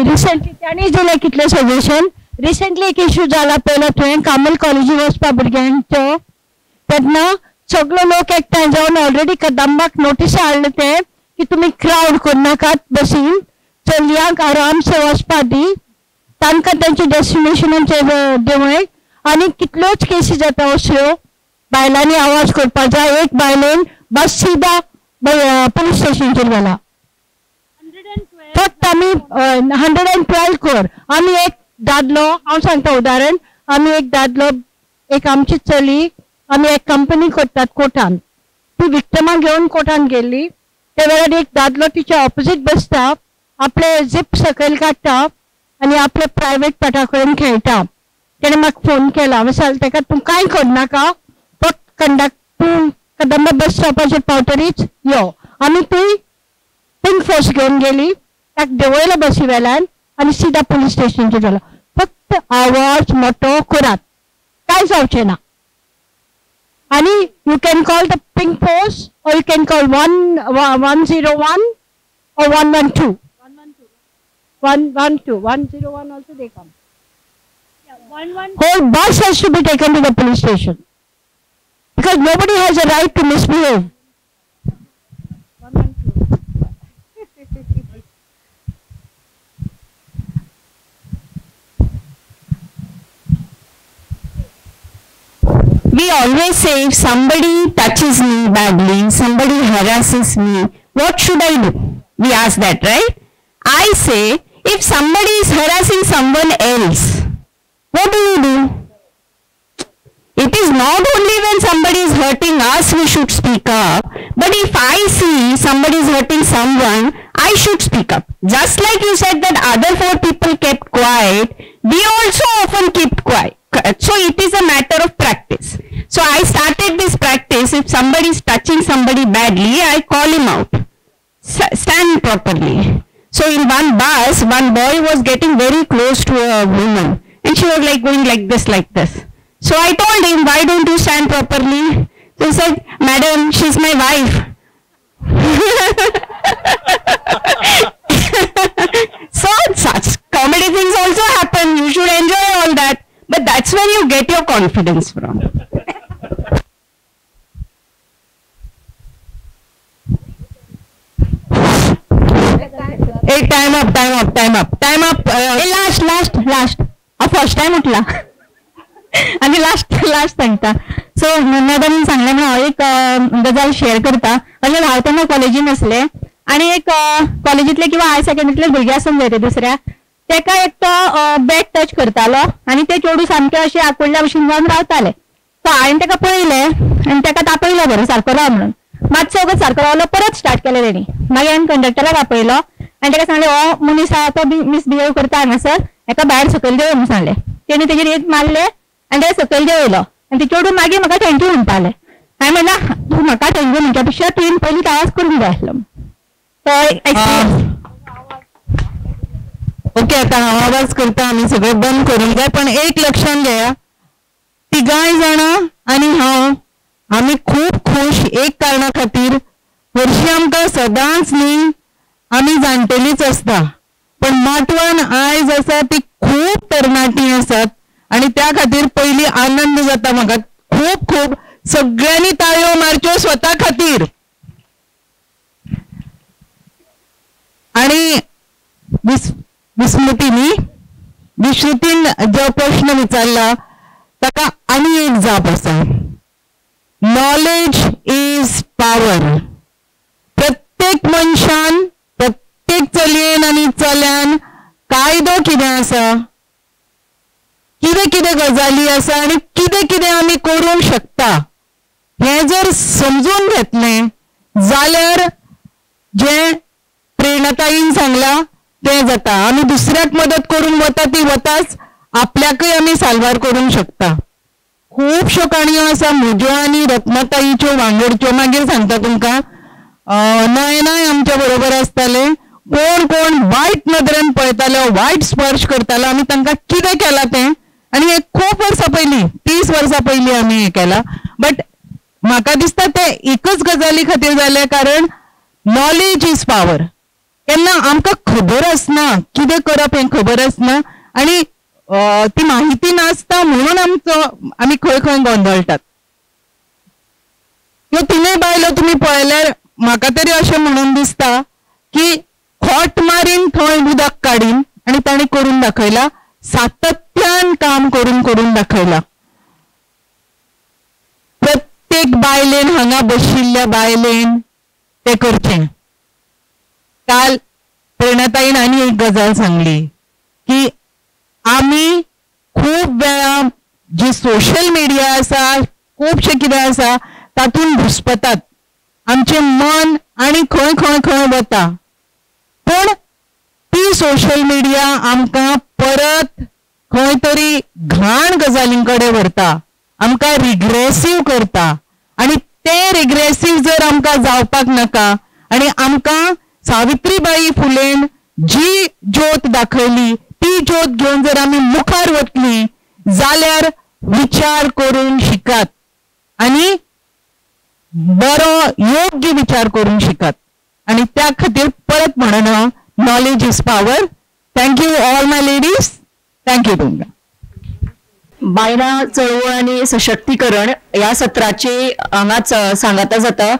रिसेंटली तांणी दिलें कितलें सजेशन. रिसेंटली एक इशू जाला पळयलो तुवें, कामल कॉलेजीक वचपा भुरग्यांचो, तेन्ना सगळे लोक एकठांय जावन ऑलरेडी कदंबाक नोटीस हाडले ते की तुमी क्रावड करनाकात बसीन, चलयांक आरामसे वचपा दी, तांकां तांचे डेस्टिनेशनाचेर देंवय. आनी कितल्योच केसी जाता असल्यो, बायलांनी आवाज करपाक जाय. एक बायलेन बस सीधा पुलीस स्टेशनचेर गेला. फक्त आमी 112 कर. आमी एक दादलो, हांव सांगता उदाहरण, आमी एक दादलो, एक आमची चली, आमी एक कंपनी करतात कोर्टान, ती विक्टमा घेवन कोर्टान गेल्ली. त्या वेळार एक दादलो तिच्या ऑपोजीट बसता, आपले झीप सकयल काडटा आनी आपले प्रायवेट पार्टा कडेन खेळटा. तेणें म्हाका फोन केला, हांवें सांगलें ताका तूं कांय करनाका, फक्त कंडक्ट तूं कदंबा बस स्टॉपाचेर पावतरीच यो. आमी थंय पिंक फोर्स घेवन गेली, ताका देंवयलो बसी वेल्यान आनी सीधा पुलीस स्टेशनाचेर गेलो. फक्त आवाज मोठो करात, कांय जावचें ना. आनी you can call the pink force or you can call 101 or 112. 112, 101 also they come. Whole bus has to be taken to the police station because nobody has a right to misbehave. 112. We always say if somebody touches me badly, somebody harasses me, what should I do? We ask that, right? I say, if somebody is harassing someone else, what do you do? It is not only when somebody is hurting us we should speak up, But if I see somebody is hurting someone, I should speak up. Just like you said that other 4 people kept quiet, we also often keep quiet. So it is a matter of practice. So I started this practice. If somebody is touching somebody badly, I call him out. Stand properly. So in one bus, one boy was getting very close to a woman and she was like going like this, like this. So I told him, why don't you stand properly? So he said, madam, she's my wife. So such comedy things also happen. You should enjoy all that. But that's where you get your confidence from. Hey, time up, time up, time up, time up. Last, last, last. First time उठला आनी last last सांगता. So madam सांगलें म्हणून हांव एक गजाल share करता. अशें हांव तेन्ना कॉलेजीन आसलें आनी एक कॉलेजींतले किंवा हायर सेकंडरींतले भुरगे आसूंक जाय ते दुसऱ्या, तेका एक तो बॅग टच करतालो आनी ते चेडूं सामकें अशें आकुडल्या भशेन जावन रावतालें. सो हांवें तेका पळयलें आनी तेका तापयलो बरें सारको राव म्हणून. मातसो वगत सारको रावलो, परत स्टार्ट केलें तेणी. मागीर हांवें कंडक्टराक आपयलो आनी तेका सांगलें हो मनीस आहा तो मिसबिहेव करता हांगासर, हेका भायर सकयल देंवय म्हणून सांगलें. तेणी तेजेर एक मारलें आनी तेका सकयल देंवयलो आनी ते चेडूं मागीर म्हाका thank you म्हणपालें. हांवें म्हणलें तूं म्हाका thank you म्हणच्या पेक्षा तुवें पयलीं आवाज करूंक जाय आसलो. तो ओके, आतां हांव आवाज करता, आमी सगळें बंद करूंक जाय. पण एक लक्षांत घेया, तिगांय जाणां आनी हांव आमी खूब खूश एक कारणा खातीर. हरशीं आमकां सदांच न्ही आमी जाणटेलीच आसता, पण माटवान आयज आसा ती खूब तरणाटी आसात आनी त्या खातीर पयलीं आनंद जाता म्हाका खूब खूब. सगळ्यांनी ताळयो मारच्यो स्वता खातीर. आनी विस्मृती न्ही, विश्रुतीन जो प्रश्न विचारला ताका आनी एक जाप आसा. Knowledge is power. प्रत्येक मनशान, प्रत्येक चलयेन आनी चल्यान कायदो कितें आसा, कितें कितें गजाली आसा आनी कितें कितें आमी करूंक शकता हें जर समजून घेतलें जाल्यार जें प्रेरणाताईन सांगलां तें जाता. आमी दुसऱ्याक मदत करूंक वता ती वताच, आपल्याकय आमी साल्वार करूंक शकता. खुबश्यो काणयो आसा म्हज्यो आनी रत्नाताईच्यो वांगडच्यो, मागीर सांगता तुमकां. नयनाय आमच्या बरोबर आसतालें. कोण कोण वायट नदरेन पळयतालो, वायट स्पर्श करतालो, आमी तांकां कितें केलां तें. आनी हें खूब वर्सां पयलीं, 30 वर्सां पयलीं आमी हें केलां. बट म्हाका दिसता तें एकच गजाली खातीर जालें, कारण नॉलेज is power. केन्ना आमकां खबर आसना कितें करप हें खबर आसना आनी ती माहिती नासता म्हणून आमचो आमी खंय खंय गोंदळटात. ह्यो तिनूय बायलो तुमी पळयल्यार म्हाका तरी अशें म्हणून दिसता की खोट मारीन थंय उदक काडीन आनी ताणें करून दाखयला, सातत्यान काम करून करून दाखयला. प्रत्येक बायलेन, हांगा बशिल्ल्या बायलेन तें करचें. काल प्रेरणाताईन आनी एक गजाल सांगली की आमी खूब वेळा जी सोशल मिडिया आसा, खुबशें कितें आसा तातूंत घुस्पतात, आमचें मन आनी खंय खंय खंय वता. पूण ती सोशल मिडिया आमकां परत खंय तरी घाण गजालीं कडेन व्हरता, आमकां रिग्रेसीव करता. आनी तें रिग्रेसीव जर आमकां जावपाक नाका आनी आमकां सावित्रीबाई फुलेन जी ज्योत दाखयली ती ज्योत घेवन जर आमी मुखार वतली जाल्यार विचार करून शिकात आनी बरो योग्य विचार करून शिकात. आनी त्या खातीर परत म्हणून हांव, Knowledge is power. Thank you all my ladies. Thank you तुमकां. बायलां चळवळ आनी सशक्तीकरण ह्या सत्राचे हांगाच सांगाता जाता.